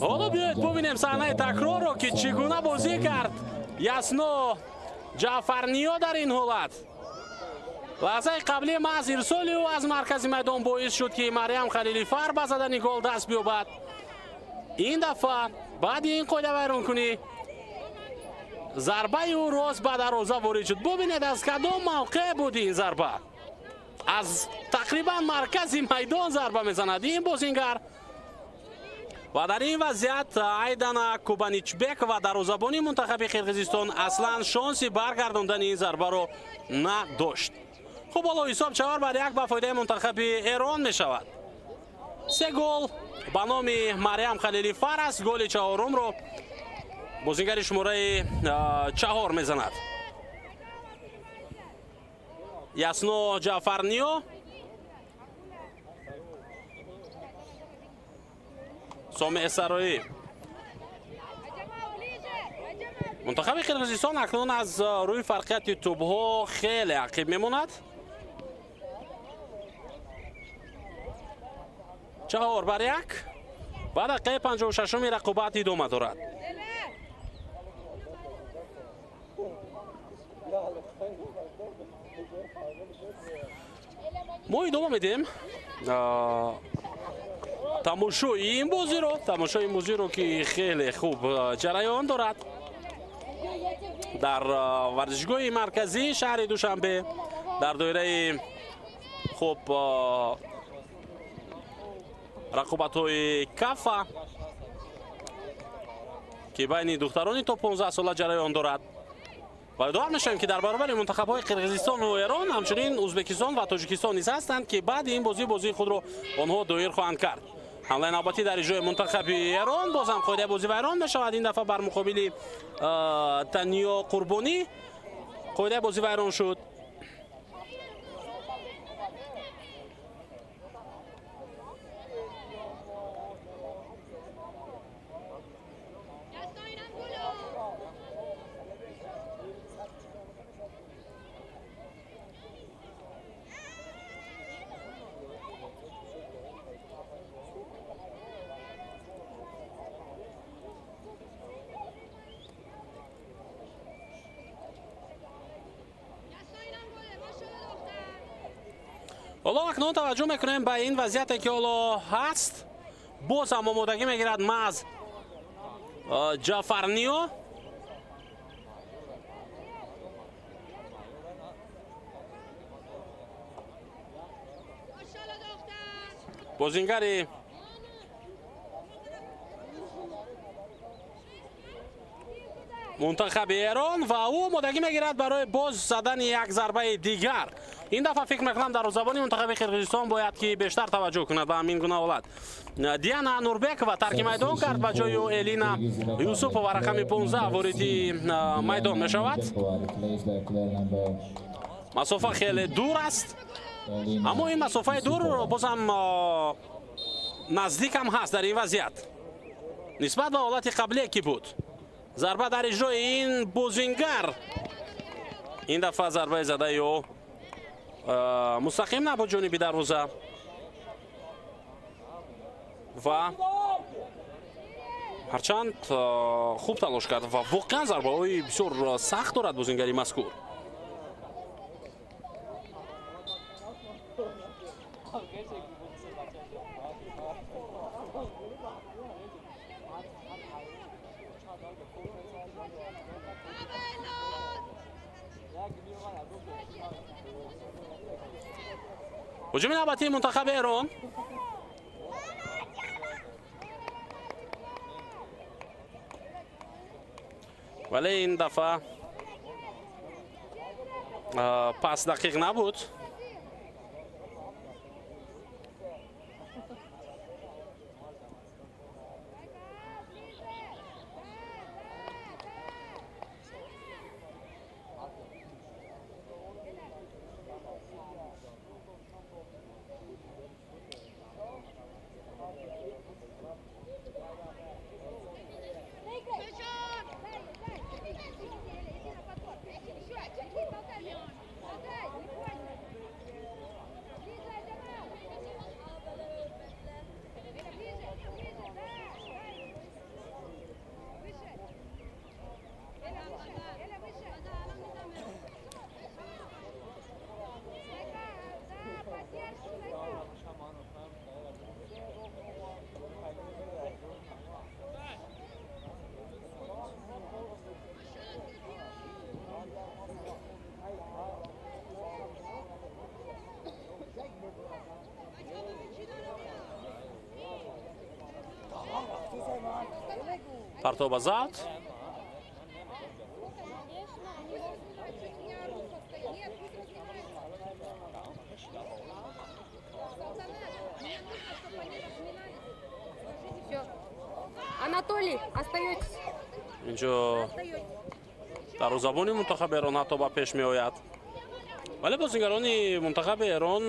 Ҳоло биёед бубинем саҳнаи такрорро, ки чӣ гуна бозӣ кард Ясно Ҷаъфарниё дар ин ҳолат. Лаҳзаи қаблӣ маҳз ирсоли ӯ аз маркази майдон боис шуд, ки Марьям Халилифар ба задани гол даст биёбад. Ин дафъа баъди ин қоида вайронкунӣ зарбаи ӯ рост ба дарвоза ворид шуд. Бубинед, аз кадом мавқеъ буд ин зарба. Аз тақрибан маркази майдон зарба мезанад ин бозингар. Ва дар ин вазъият Айдана Кубаничбекова, дарвозабони мунтахаби Қирғизистон, аслан шонси баргардондани ин зарбаро надошт. Хуб, ҳоло ҳисоб 4-1 ба фоидаи мунтахаби Эрон мешавад. 3 гол ба номи Марьям Халилифар аст. Голи чаҳорумро бозингари шумораи 4 мезанад. Ясно Ҷаъфарниё. Сомеъ Сароӣ. Мунтахаби Қирғизистон акнун аз рӯи фарқияти тӯбҳо хеле ақиб мемонад. 4-1 ба дақиқаи 56-уми рақобат идома дорад. Мо идома медиҳем тамошои ин бозиро, тамошои ин бозиро, ки хеле хуб ҷараён дорад дар варзишгоҳи марказии шаҳри Душанбе дар доираи хуб рақобатҳои Кафа, ки байни духтарони то 15 сола ҷараён дорад. Ва ёдовар мешавем, ки дар баробари мунтахабҳои Қирғизистону Эрон ҳамчунин Ӯзбекистон ва Тоҷикистон низ ҳастанд, ки баъди ин бозӣ бозии худро онҳо доир хоҳанд кард. Ҳамлаи навбатӣ дар иҷрои мунтахаби Эрон. Бозам қоидаи бозӣ вайрон мешавад. Ин дафъа бар муқобили Таниё Қурбонӣ қоидаи бозӣ вайрон шуд. Ҳоло акнун таваҷҷӯҳ мекунем ба ин вазъияте, ки ҳоло ҳаст. Боз ҳам омодагӣ мегирад маҳз Ҷаъфарниё. Бозингари мунтахаби Эрон ва ӯ омодагӣ мегирад барои боз задани як зарбаи дигар. Ин дафъа фикр мекунам дарвозабони мунтахаби Қирғизистон бояд ки бештар таваҷҷӯҳ кунад ба ҳамин гуна ҳолат. Диана Нурбекова тарки майдон кард, ба ҷои ӯ Элина Юсупова рақами 15 вориди майдон мешавад. Масофа хеле дур аст, аммо ин масофаи дур бозам наздик ҳам ҳаст дар ин вазъият нисбат ба ҳолати қаблие ки буд. Зарба дар иҷрои ин бозингар. Ин дафъа зарбаи задаи ӯ мустақим набуд ҷониби дарвоза ва ҳарчанд хуб талош кард ва воқеан зарбаҳои бисёр сахт дорад бозингари мазкур. Ҳуҷуми навбатии мунтахаби Эрон. Вале ин дафъа пас дақиқ набуд. Партоба зад. Анатолий, остаетесь. Инҷо дарвозабони мунтахаби Эрон ҳатто ба пеш меояд. Вале бозигарони мунтахаби Эрон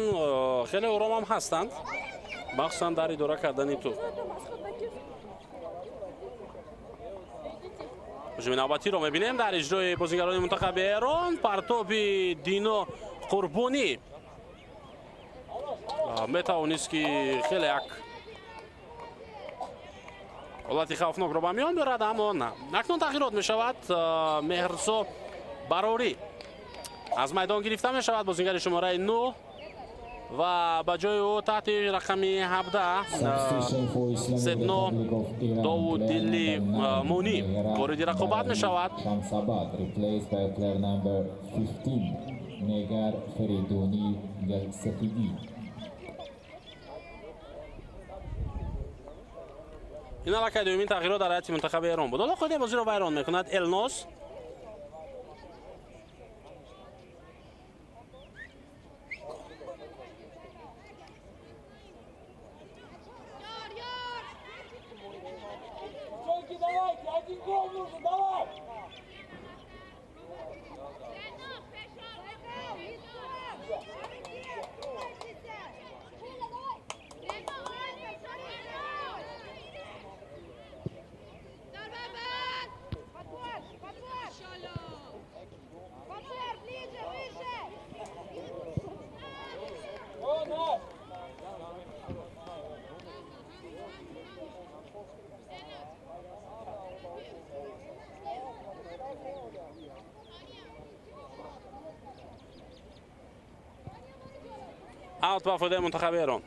хеле ором ҳам ҳастанд, махсусан дар идора кардани тӯб. Ҳуҷуми навбатиро мебинем дар иҷрои бозигарони мунтахаби Эрон. Партоби Дино Қурбонӣ метавонист ки хеле як ҳолати хавфнокро ба миён биёрад, аммо на. Акнун тағйирот мешавад. Меҳрсо Барорӣ аз майдон гирифта мешавад, бозигари шумораи 9 ва ба ҷои ӯ таҳти рақами 17 Седно Довуддили Мунӣ вориди рақобат мешавад. Ин аллакай дуюмин тағйирот дар ҳайати мунтахаби Эрон буд. Ҳоло худи бозиро вайрон мекунад Элнос. Аут ба фоидаи мунтахаби Эрон.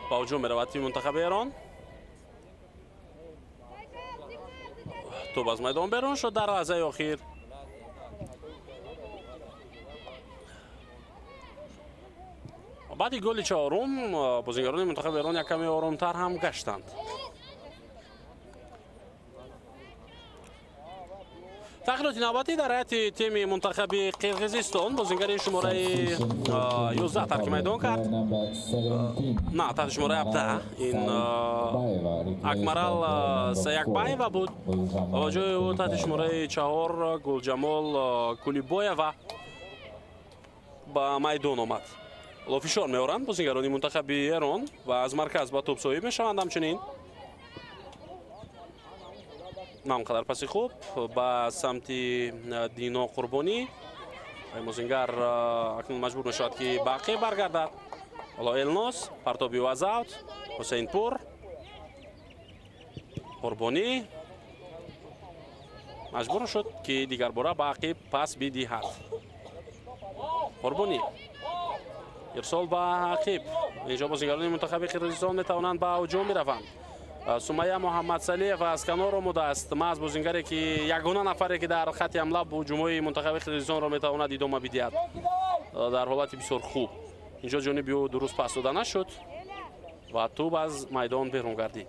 Ба ҳуҷум меравад тими мунтахаби Эрон. Тӯб аз майдон берун шуд дар лаҳзаи охир. Баъди голи чорум бозигарони мунтахаби Эрон як каме оромтар ҳам гаштанд. Тағйироти навбатӣ дар ҳайати тими мунтахаби Қирғизистон. Бозигари шумораи 11 тарки майдон кард. На, таҳти шумораи 17 ин Акмарал Саякбаева буд. Ба ҷои ӯ таҳти шумораи 4 Гулҷамол Кулибоева ба майдон омад. Ҳоло фишор меоранд бозигарони мунтахаби Эрон ва аз марказ ба тӯб соҳиб мешаванд. Ҳамчунин на он қадар паси хуб ба самти Дино Қурбонӣ. Бозингар акнун маҷбур мешавад ки ба ақиб баргардад. Ҳоло Элнос, партоби ӯ аз аут, Ҳусейнпур, Қурбонӣ маҷбур шуд ки дигарбора ба ақиб пас бидиҳад. Қурбонӣ ирсол ба ақиб. Инҷо бозигарони мунтахаби Қирғизистон метавонанд ба ҳуҷум бираванд. Сумайя Муҳаммадсалиева аз канор омодааст. Маҳз бозингаре ки ягона нафаре ки дар хатти ҳамла ҳуҷумҳои мунтахаби Қирғизистонро метавонад идома бидиҳад дар ҳолати бисёр хуб. Инҷо ҷониби ӯ дуруст пас дода нашуд ва тӯб аз майдон берун гардид.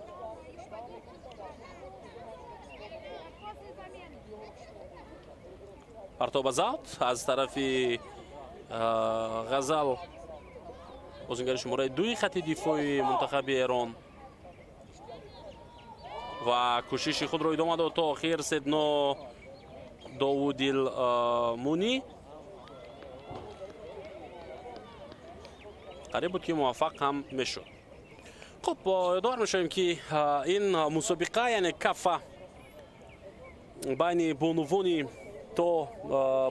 Партоба завт аз тарафи Ғазал, бозингари шумораи дуи хатти дифои мунтахаби Эрон, ва кӯшиши худро идома дод то охир Седно Довудил Муни. Қариб буд ки муваффақ ҳам мешуд. Хуб, ёдовар мешавем ки ин мусобиқа, яъне Кафа байни бонувони то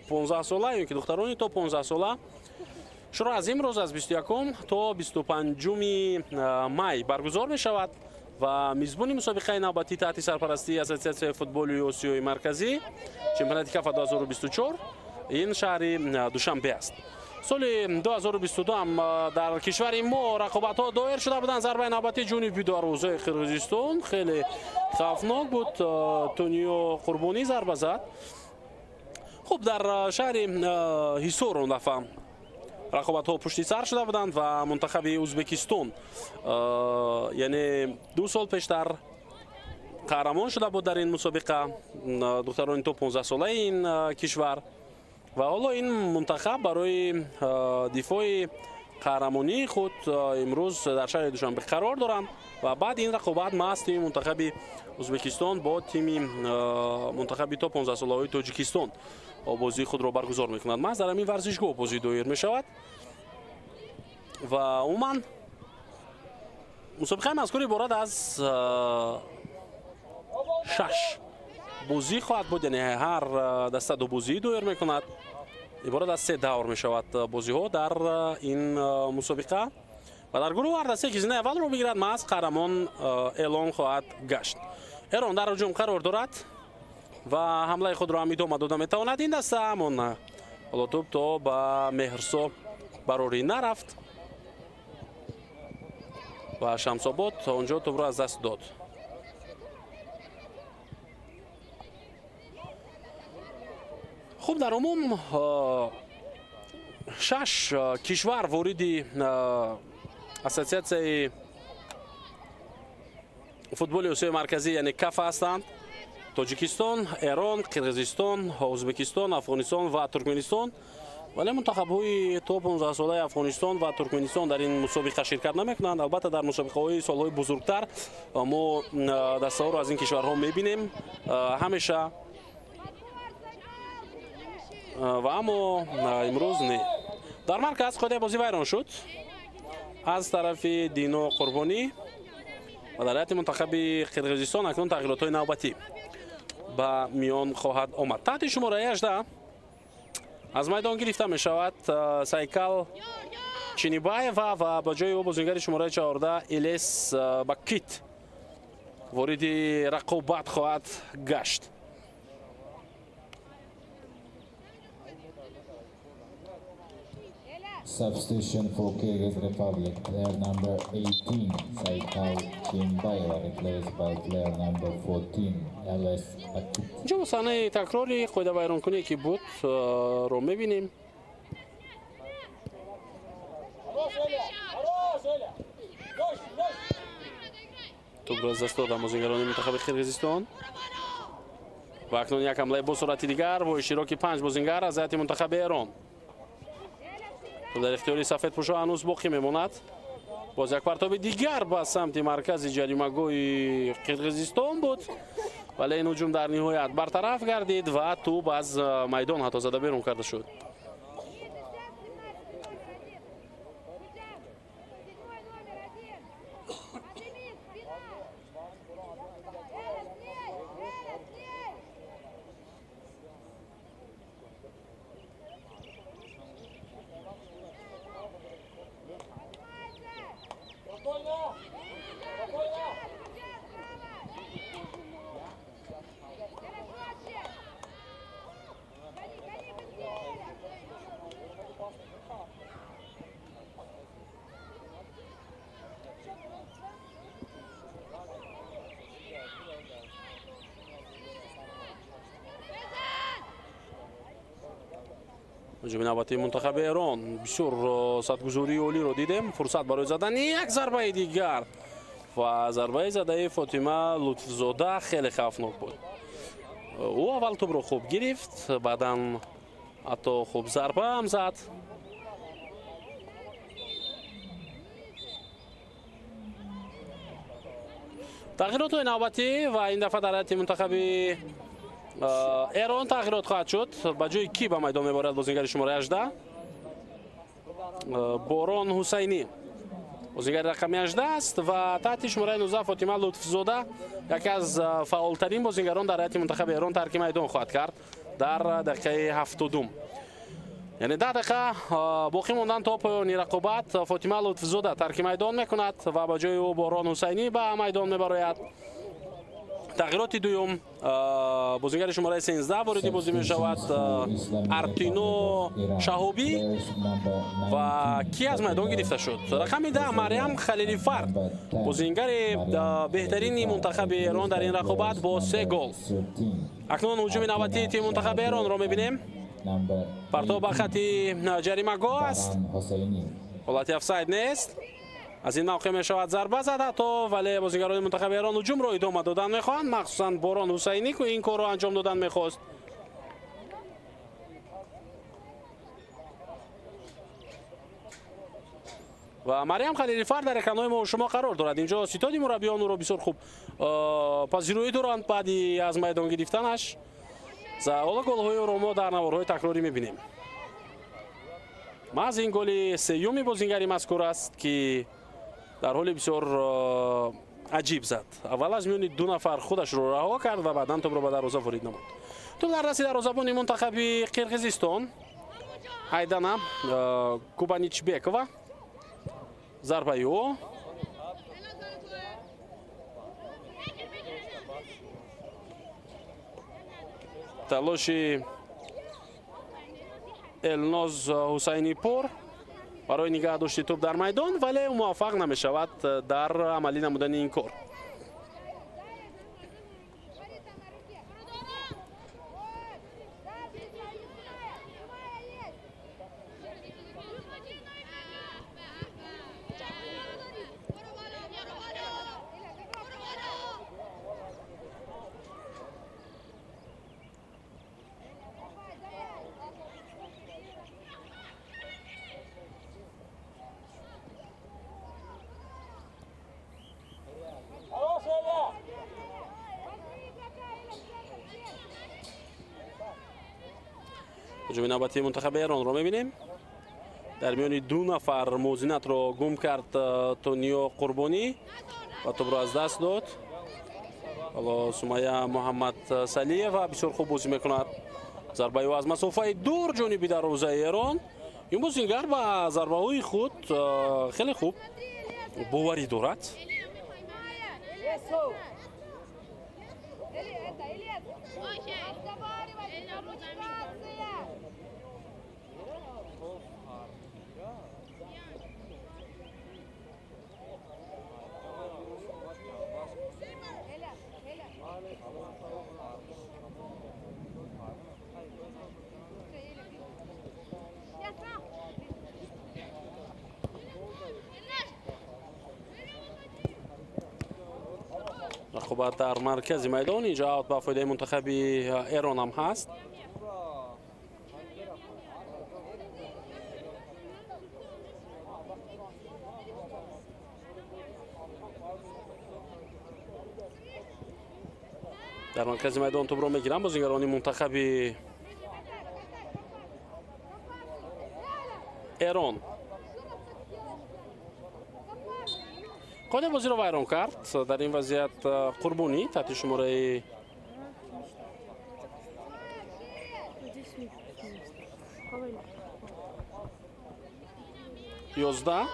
15 сола ё ки духтарони то 15 сола шурӯъ аз имрӯз аз 21 то 25 май баргузор мешавад ва мизбони мусобиқаи навбатӣ таҳти сарпарастии Ассотсиатсияи футболи Осиёи Марказӣ чемпионати Кафа 2024 ин шаҳри Душанбе аст. Соли 2022 ҳам дар кишвари мо рақобатҳо доир шуда буданд. Зарбаи навбатӣ ҷониби дарвозаи Қирғизистон хеле хавфнок буд. Тониё Қурбонӣ зарба зад. Хуб, дар шаҳри Ҳисор он дафъа рақобатҳо пушти сар шуда буданд ва мунтахаби Ӯзбекистон, яъне 2 сол пештар қаҳрамон шуда буд дар ин мусобиқа, духтарони то 15 солаи ин кишвар, ва ҳоло ин мунтахаб барои дифои қаҳрамонии худ имрӯз дар шаҳри Душанбе қарор доранд ва баъд ин рақобат маҳз тими мунтахаби Ӯзбекистон бо тими мунтахаби то 15 солаҳои Тоҷикистон бозии худро баргузор мекунад. Маҳз дар ҳамин варзишгоҳ бозӣ доир мешавад ва умуман мусобиқаи мазкур иборат аз 6 бозӣ хоҳад буд, яъне ҳар даста 2 бозӣ доир мекунад. Иборат аз 3 давр мешавад бозиҳо дар ин мусобиқа ва дар гурӯҳ ҳар дастае ки зинаи аввалро бигирад маҳз қаҳрамон эълон хоҳад гашт. Эрон дар ҳуҷум қарор дорад ва ҳамлаи худро ҳам идома дода метавонад. Ин даста ҳамон ҳоло тӯб то ба Меҳрсо барорӣ нарафт ва Шамсобод онҷо тӯбро аз даст дод. Хуб, дар умум 6 кишвар вориди Ассотсиатсияи футболи Осиёи Марказӣ, яъне Кафа ҳастанд. Тоҷикистон, Эрон, Қирғизистон, Ӯзбекистон, Афғонистон ва Туркманистон. Вале мунтахабҳои то 15 солаи Афғонистон ва Туркманистон дар ин мусобиқа ширкат намекунанд. Албатта дар мусобиқаҳои солҳои бузургтар мо дастаҳоро аз ин кишварҳо мебинем ҳамеша, ва аммо имрӯз не. Дар марказ қоидаи бозӣ вайрон шуд аз тарафи Дино Қурбонӣ ва дар ҳайати мунтахаби Қирғизистон акнун тағйиротҳои навбатӣ ба миён хоҳад омад. Таҳти шумораи 18 аз майдон гирифта мешавад Сайкал Чинибаева ва ба ҷои ӯ бозингари шумораи 14 Элес Бакит вориди рақобат хоҳад гашт. Substitution for Kyrgyz Republic, player number 18, Saikal Chimbayeva, replaced by player number 14, LS Bakit. Инҷо саҳнаи такрори қоидавайронкуние ки буд ро мебинем. Тӯбро аз даст доданд бозингарони мунтахаби Қирғизистон ва акнун як ҳамлаи бо суръати дигар бо иштироки 5 бозингар аз ҳайати мунтахаби Эрон. Дар ихтиёри сафедпӯшо ҳанӯз боқӣ мемонад. Боз як партоби дигар ба самти маркази ҷаримагоҳи Қирғизистон буд, вале ин ҳуҷум дар ниҳоят бартараф гардид ва тӯб аз майдон ҳатто зада берун карда шуд. Ҳуҷуми навбатии мунтахаби Эрон бисёр садгузории олиро дидем. Фурсат барои задани як зарбаи дигар ва зарбаи задаи Фотима Лутфзода хеле хавфнок буд. Ӯ аввал тӯбро хуб гирифт, баъдан ҳатто хуб зарба ҳам зад. Тағйиротҳои навбатӣ ва ин дафъа дар ҳайати мунтахаби Эрон тағйирот хоҳад шуд. Ба ҷои кӣ ба майдон мебарад бозингари шумораи 18? Борон Ҳусайнӣ. Бозингари рақами 18 аст ва таҳти шумораи 19 Фотима Лутфзода, яке аз фаъолтарин бозингарон дар ҳайати мунтахаби Эрон, тарки майдон хоҳад кард дар дақиқаи 72. Яъне 10 дақиқа боқӣ мондан то поёни рақобат. Фотима Лутфзода тарки майдон мекунад ва ба ҷои ӯ Борон Ҳусайнӣ ба майдон мебарояд. Тағйироти дуюм, бозингари шумораи 13 вориди бозӣ мешавад, Артино Шаҳобӣ. Ва кӣ аз майдон гирифта шуд? Рақами 10 Марьям Халилифар, бозингари беҳтарини мунтахаби Эрон дар ин рақобат бо 3 гол. Акнун ҳуҷуми навбатии тими мунтахаби Эронро мебинем. Партов ба хати ҷаримагоҳ аст. Ҳолати офсайд нест. Аз ин мавқеъ мешавад зарба зад ҳатто, вале бозингарони мунтахаби Эрон ҳуҷумро идома додан мехоҳанд, махсусан Борон Ҳусайнӣ, ки ин корро анҷом додан мехост. Ва Марьям Халилифар дар экранҳои мо шумо қарор дорад. Инҷо ситоди мураббиён ӯро бисёр хуб пазироӣ доранд баъди аз майдон гирифтанаш. Ҳоло голҳои ӯро мо дар наворҳои такрорӣ мебинем. Маҳз ин голи сеюми бозингари мазкур аст, ки дар ҳоли бисёр аҷиб зад. Аввал аз миёни ду нафар худашро раҳо кард ва баъдан тӯбро ба дарвоза ворид намуд. Тӯб дар дасти дарвозабони мунтахаби Қирғизистон Айдана Кубаничбекова. Зарбаи ӯ талоши Элноз Ҳусайнипур барои нигаҳ дошти тӯб дар майдон, вале муваффақ намешавад дар амалӣ намудани ин кор. ҳуҷуми навбатии мунтахаби Эронро мебинем. Дар миёни ду нафар мувозинатро гум кард Тониё Қурбонӣ ва тӯбро аз даст дод. Ҳоло Сумая Муҳаммад Салиева бисёр хуб бозӣ мекунад. Зарбаи ӯ аз масофаи дур ҷониби дарвозаи Эрон. Ин бозингар ба зарбаҳои худ хеле хуб боварӣ дорад. Рақобат дар маркази майдон. Инҷо аут ба фоидаи мунтахаби Эрон ҳам ҳаст. Дар маркази майдон тӯбро мегиранд бозингарони мунтахаби Эрон. Қоидаи бозиро вайрон кард. Дар ин вазъият Қурбонӣ таҳти шумораи 11.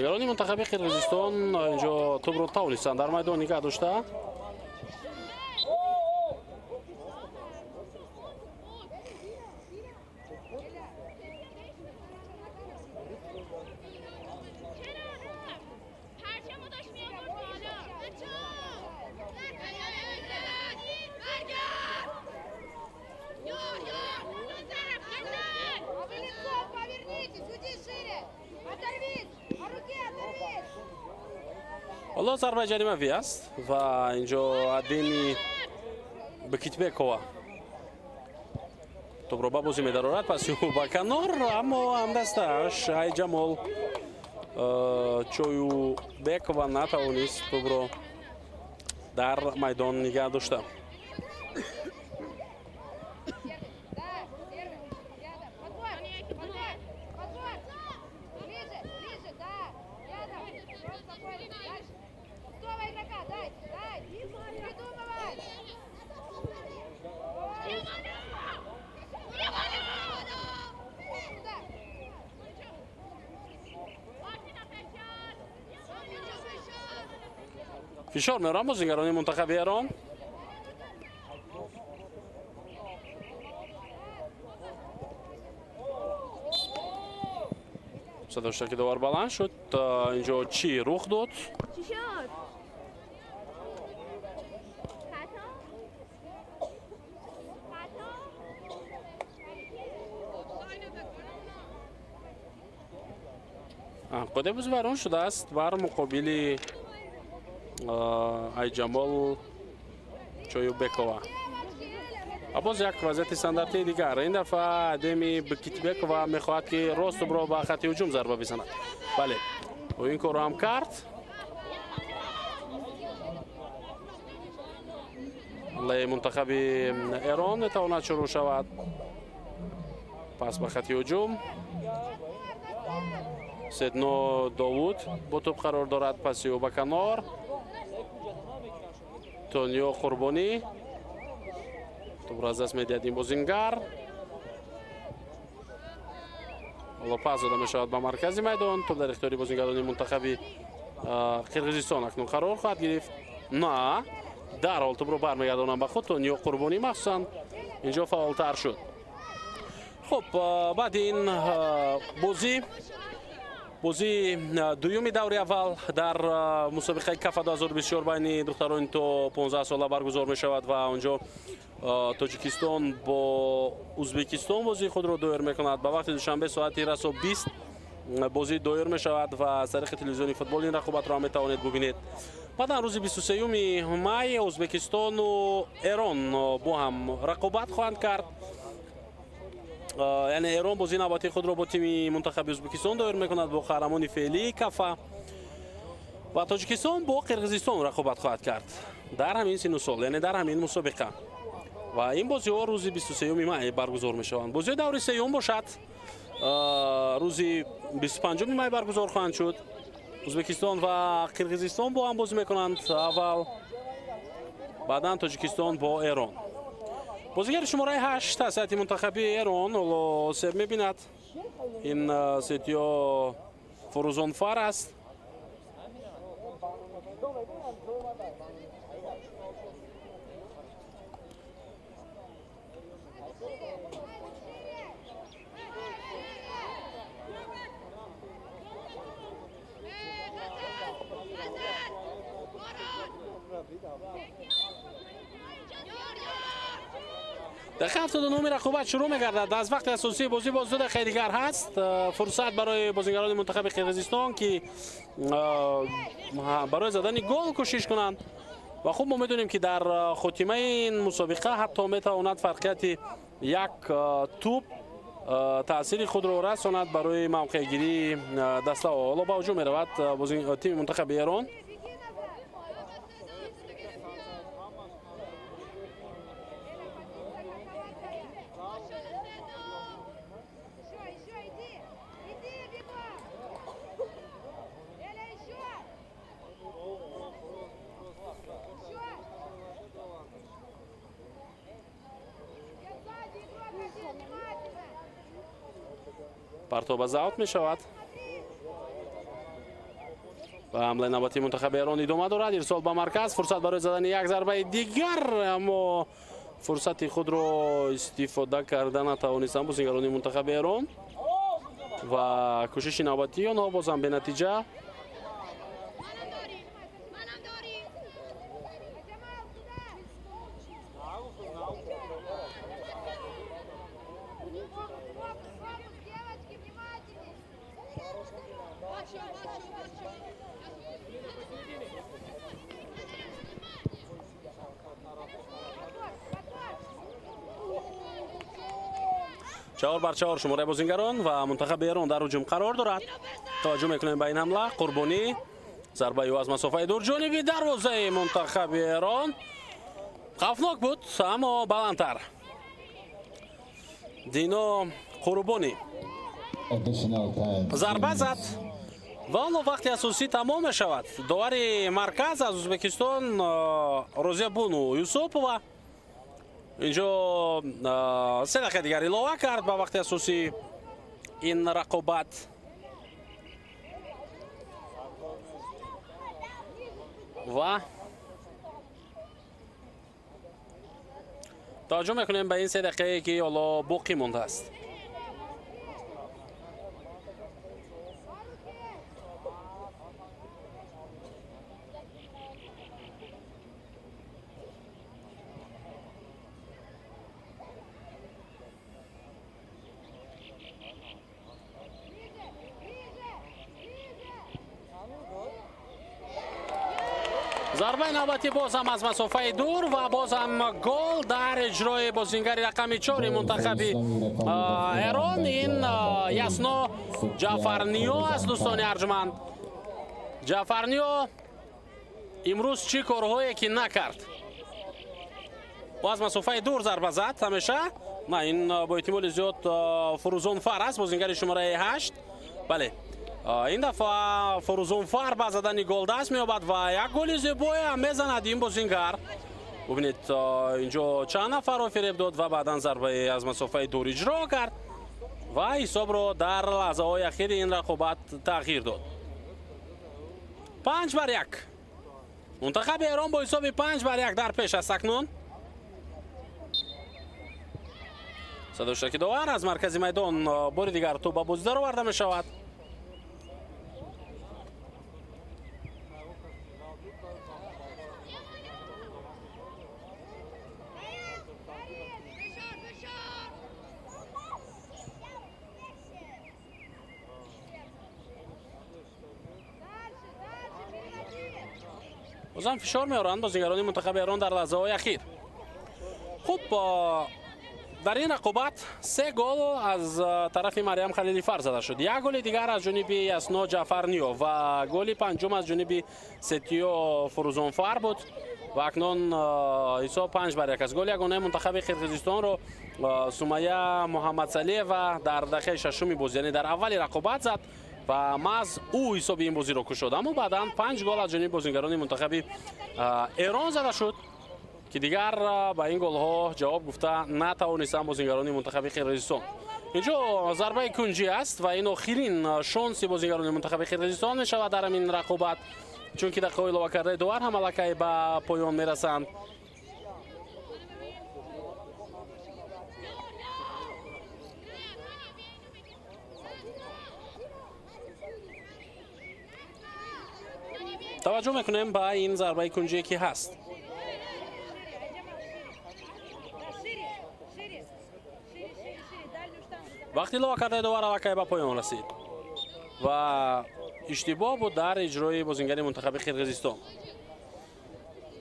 Бозигарони мунтахаби Қирғизистон инҷо тӯбро тавонистанд дар майдон нигаҳ дошта. Ҳоло зарбаи ҷаримавӣ аст ва инҷо Адеми Бекитбекова тӯбро ба бозӣ медарорад, паси ӯ ба канор, аммо ҳамдастааш Айҷамол Чоюбекова натавонист тӯбро дар майдон нигаҳ дошта. Фишор меорам бозигарони мунтахаби Эрон. Садошта ки довар баланд шуд. Инҷо чӣ рух дод? Қоидаи бозӣ вайрон шудааст бар муқобили Айҷамол Чоюбекова. Ва боз як вазъияти стандартии дигар. Ин дафъа Адеми Бекитбекова мехоҳад ки рост тӯбро ба хатти ҳуҷум зарба бизанад. Бале, ӯ ин корро ҳам кард. Ҳамлаи мунтахаби Эрон метавонад шурӯъ шавад. Пас ба хатти ҳуҷум Седно Довуд бо тӯб қарор дорад, паси ӯ ба канор. Тониё Қурбонӣ тӯбро аз даст медиҳад ин бозингар. Ҳоло пас дода мешавад ба маркази майдон. Тӯб дар ихтиёри бозингарони мунтахаби Қирғизистон акнун қарор хоҳад гирифт. На, дарҳол тӯбро бармегардонанд ба худ. Тониё Қурбонӣ махсусан инҷо фаъолтар шуд. Хуб, баъди ин бозии дуюми даври аввал дар мусобиқаи Кафа 2024 байни духтарони то 15 сола баргузор мешавад ва онҷо Тоҷикистон бо Узбекистон бозии худро доир мекунад. Ба вақти душанбе соати расо 20 бозӣ доир мешавад ва аз тариқи телевизиони футбол ин рақобатро ҳам метавонед бубинед. Баъдан рӯзи 23 май Узбекистону Эрон бо ҳам рақобат хоҳанд кард. Яъне Эрон бозии навбатии худро бо тими мунтахаби Узбекистон доир мекунад бо қаҳрамони феълии Кафа ва Тоҷикистон бо Қирғизистон рақобат хоҳад кард дар ҳамин сину сол, яъне дар ҳамин мусобиқа. Ва ин бозиҳо рӯзи 23 май баргузор мешаванд. Бозиҳои даври сеюм бошад рӯзи 25 май баргузор хоҳанд шуд. Узбекистон ва Қирғизистон бо ҳам бозӣ мекунанд аввал, баъдан Тоҷикистон бо Эрон. Бозигари шумораи 8 аз ҳайати мунтахаби Эрон ҳоло себ мебинад. Ин сетиё Фурӯзонфар аст. Дақиқа 79 рақобат шурӯъ мегардад. Аз вақти асосии бозӣ боз 2 дақиқаи дигар ҳаст. Фурсат барои бозигарони мунтахаби Қирғизистон ки барои задани гол кӯшиш кунанд. Ва хуб мо медонем ки дар хотимаи ин мусобиқа ҳатто метавонад фарқияти як тӯб таъсири худро расонад барои мавқеъгирии дастаҳо. Ҳоло ба ҳуҷум меравад тими мунтахаби Эрон. Партоба заут мешавад. Ва ҳамлаи навбатии мунтахаби Эрон идома дорад. Ирсол ба марказ, фурсат барои задани як зарбаи дигар, аммо фурсати худро истифода карда натавонистанд бозигарони мунтахаби Эрон ва кӯшиши навбатии онҳо бозам бенатиҷа. Чор бар чор шумораи бозингарон ва мунтахаби Эрон дар ҳуҷум қарор дорад. Таваҷҷӯҳ мекунем ба ин ҳамла. Қурбонӣ, зарбаи ӯ аз масофаи дур ҷониби дарвозаи мунтахаби Эрон. Хавфнок буд, аммо баландтар. Дино Қурбонӣ зарба зад ва ҳоло вақти асосӣ тамом мешавад. Довари марказ аз Ӯзбекистон Розиябону Юсупова инҷо 3 дақиқа дигар илова кард ба вақти асосии ин рақобат. Ва таваҷҷӯҳ мекунем ба ин 3 дақиқае ки ҳоло боқӣ мондааст. Зарбаи навбатӣ бозам аз масофаи дур ва бозам гол дар иҷрои бозингари рақами 4 мунтахаби Эрон. Ин Ясно Ҷаъфарниё аст, дӯстони арҷманд. Ҷаъфарниё имрӯз чӣ корҳое ки накард. Ӯ аз масофаи дур зарба зад ҳамеша. На, ин бо эҳтимоли зиёд Фурӯзонфар аст, бозингари шумораи 8. Бале, ин дафъа Фурӯзонфар ба задани гол даст меёбад ва як голи зебоям мезанад ин бозингар. Бубинед, инҷо чанд нафарро фиреб дод ва баъдан зарбаи аз масофаи дур иҷро кард ва ҳисобро дар лаҳзаҳои ахири ин рақобат тағйир дод. 5-1. Мунтахаби Эрон бо ҳисоби 5-1 дар пеш аст акнун. Садои довар аз маркази майдон бори дигар тӯб ба бозӣ дароварда мешавад. Бозам фишор меоранд бозигарони мунтахаби Эрон дар лаҳзаҳои ахир. Хуб, дар ин рақобат 3 гол аз тарафи Марьям Халилифар зада шуд. Як голи дигар аз ҷониби Ясно Ҷаъфарниё ва голи панҷум аз ҷониби Сетиё Фурӯзонфар буд ва акнун ҳисоб 5-1 аст. Голи ягонаи мунтахаби Қирғизистонро Сумая Муҳаммадсалиева дар дақиқаи шашуми бозӣ, яъне дар аввали рақобат зад ва маҳз ӯ ҳисоби ин бозиро кушод. Аммо баъдан 5 гол аз ҷониби бозингарони мунтахаби Эрон зада шуд ки дигар ба ин голҳо ҷавоб гуфта натавонистанд бозингарони мунтахаби Қирғизистон. Инҷо зарбаи кунҷӣ аст ва ин охирин шонси бозингарони мунтахаби Қирғизистон мешавад дар ҳамин рақобат, чунки дақиқаҳои иловакардаи довар ҳам аллакай ба поён мерасанд. Таваҷҷӯҳ мекунем ба ин зарбаи кунҷие ки ҳаст. Вақти иловакардаи довар аллакай ба поён расид ва иштибоҳ буд дар иҷрои бозингари мунтахаби Қирғизистон.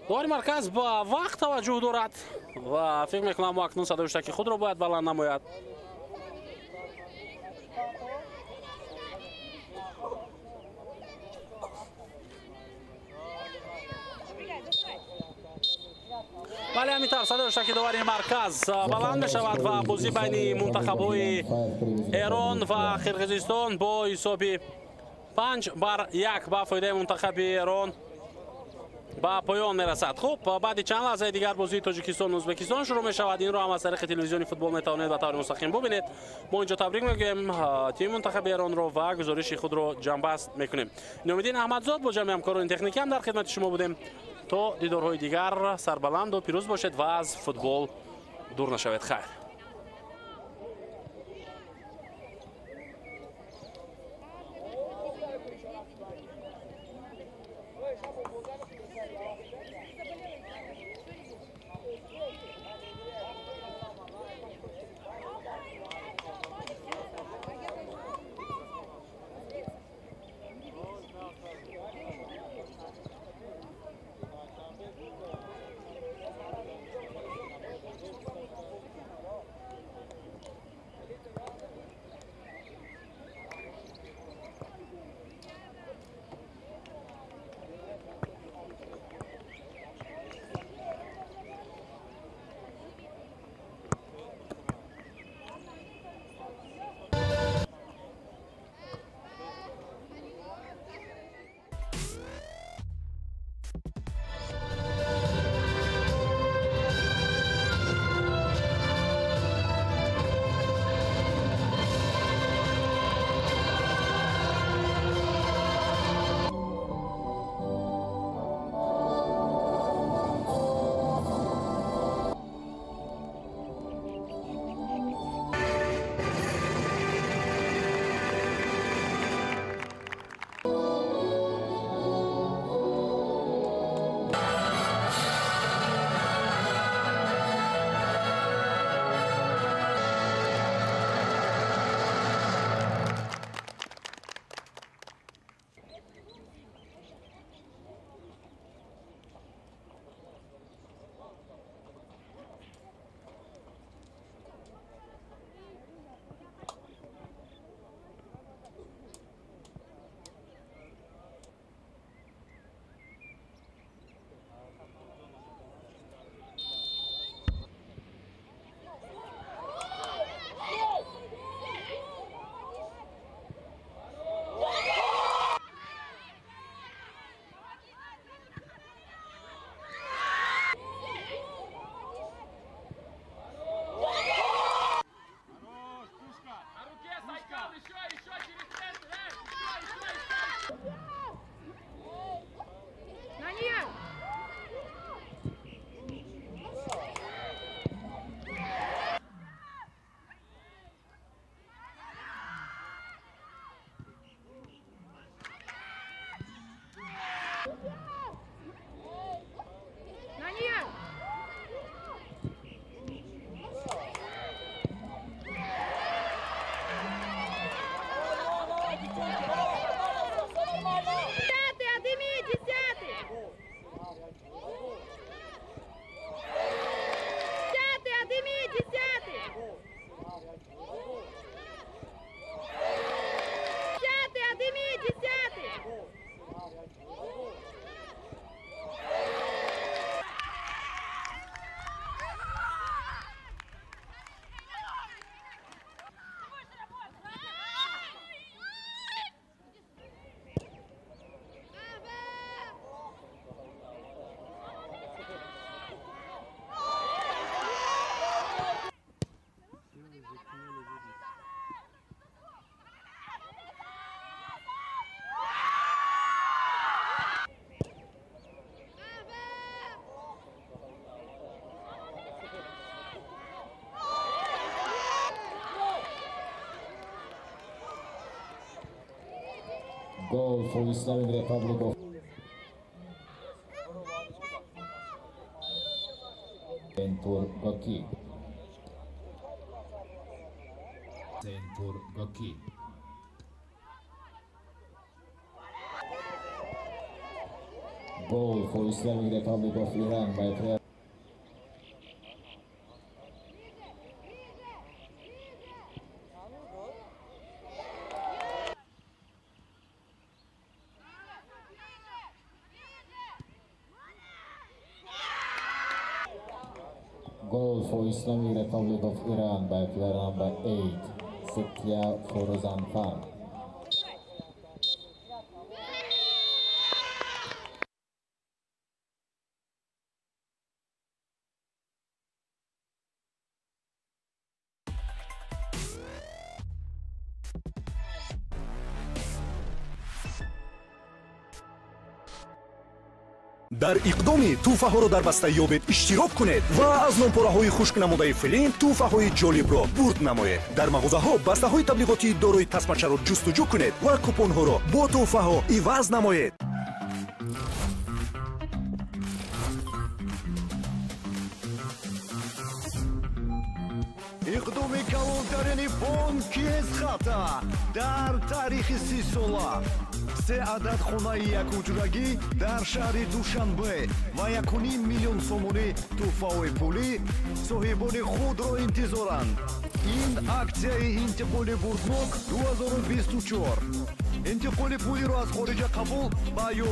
Довари марказ ба вақт таваҷҷӯҳ дорад ва фикр мекунам мо акнун садои ҳуштаки худро бояд баланд намояд. Бале, ҳамин тавр садои ҳуштаки довари марказ баланд мешавад ва бозӣ байни мунтахабҳои Эрон ва Қирғизистон бо ҳисоби 5-1 ба фоидаи мунтахаби Эрон Ба поён мерасад. Хуб, баъди чанд лаҳзаи дигар бозии Тоҷикистон Ӯзбекистон шурӯъ мешавад. Инро ҳам аз тариқи телевизиони футбол метавонед ба таври мустақим бубинед. Мо инҷо табрик мегӯем тими мунтахаби Эронро ва гузориши худро ҷамъбаст мекунем. Ниёмиддин Аҳмадзод бо ҷамъи ҳамкорони техникӣ ҳам дар хидмати шумо будем. То дидорҳои дигар сарбаланду пирӯз бошед ва аз футбол дур нашавед. Хайр. Goal for Islamic Republic of Goki. Goki. Goal for Islamic Republic of Iran by player Goal for Islamic Republic of Iran by player number 8, Satya Forozanfar. Дар иқдоми тӯҳфаҳоро дар баста ёбед иштирок кунед ва аз нонпораҳои хушкнамудаи Филин тӯҳфаҳои ҷолибро бурд намоед. Дар мағозаҳо бастаҳои таблиғотии дорои тасмачаро ҷустуҷӯ кунед ва купонҳоро бо тӯҳфаҳо иваз намоед. Иқдоми калонтарини бонки Эсхата дар таърихи 30 сола: се адад хонаи якҳуҷрагӣ дар шаҳри Душанбе ва 1,5 миллион сомонӣ тӯҳфаҳои пулӣ соҳибони худро интизоранд. Ин аксияи интиқоли бурднок 2024, интиқоли пулиро аз хориҷа қабул ва ё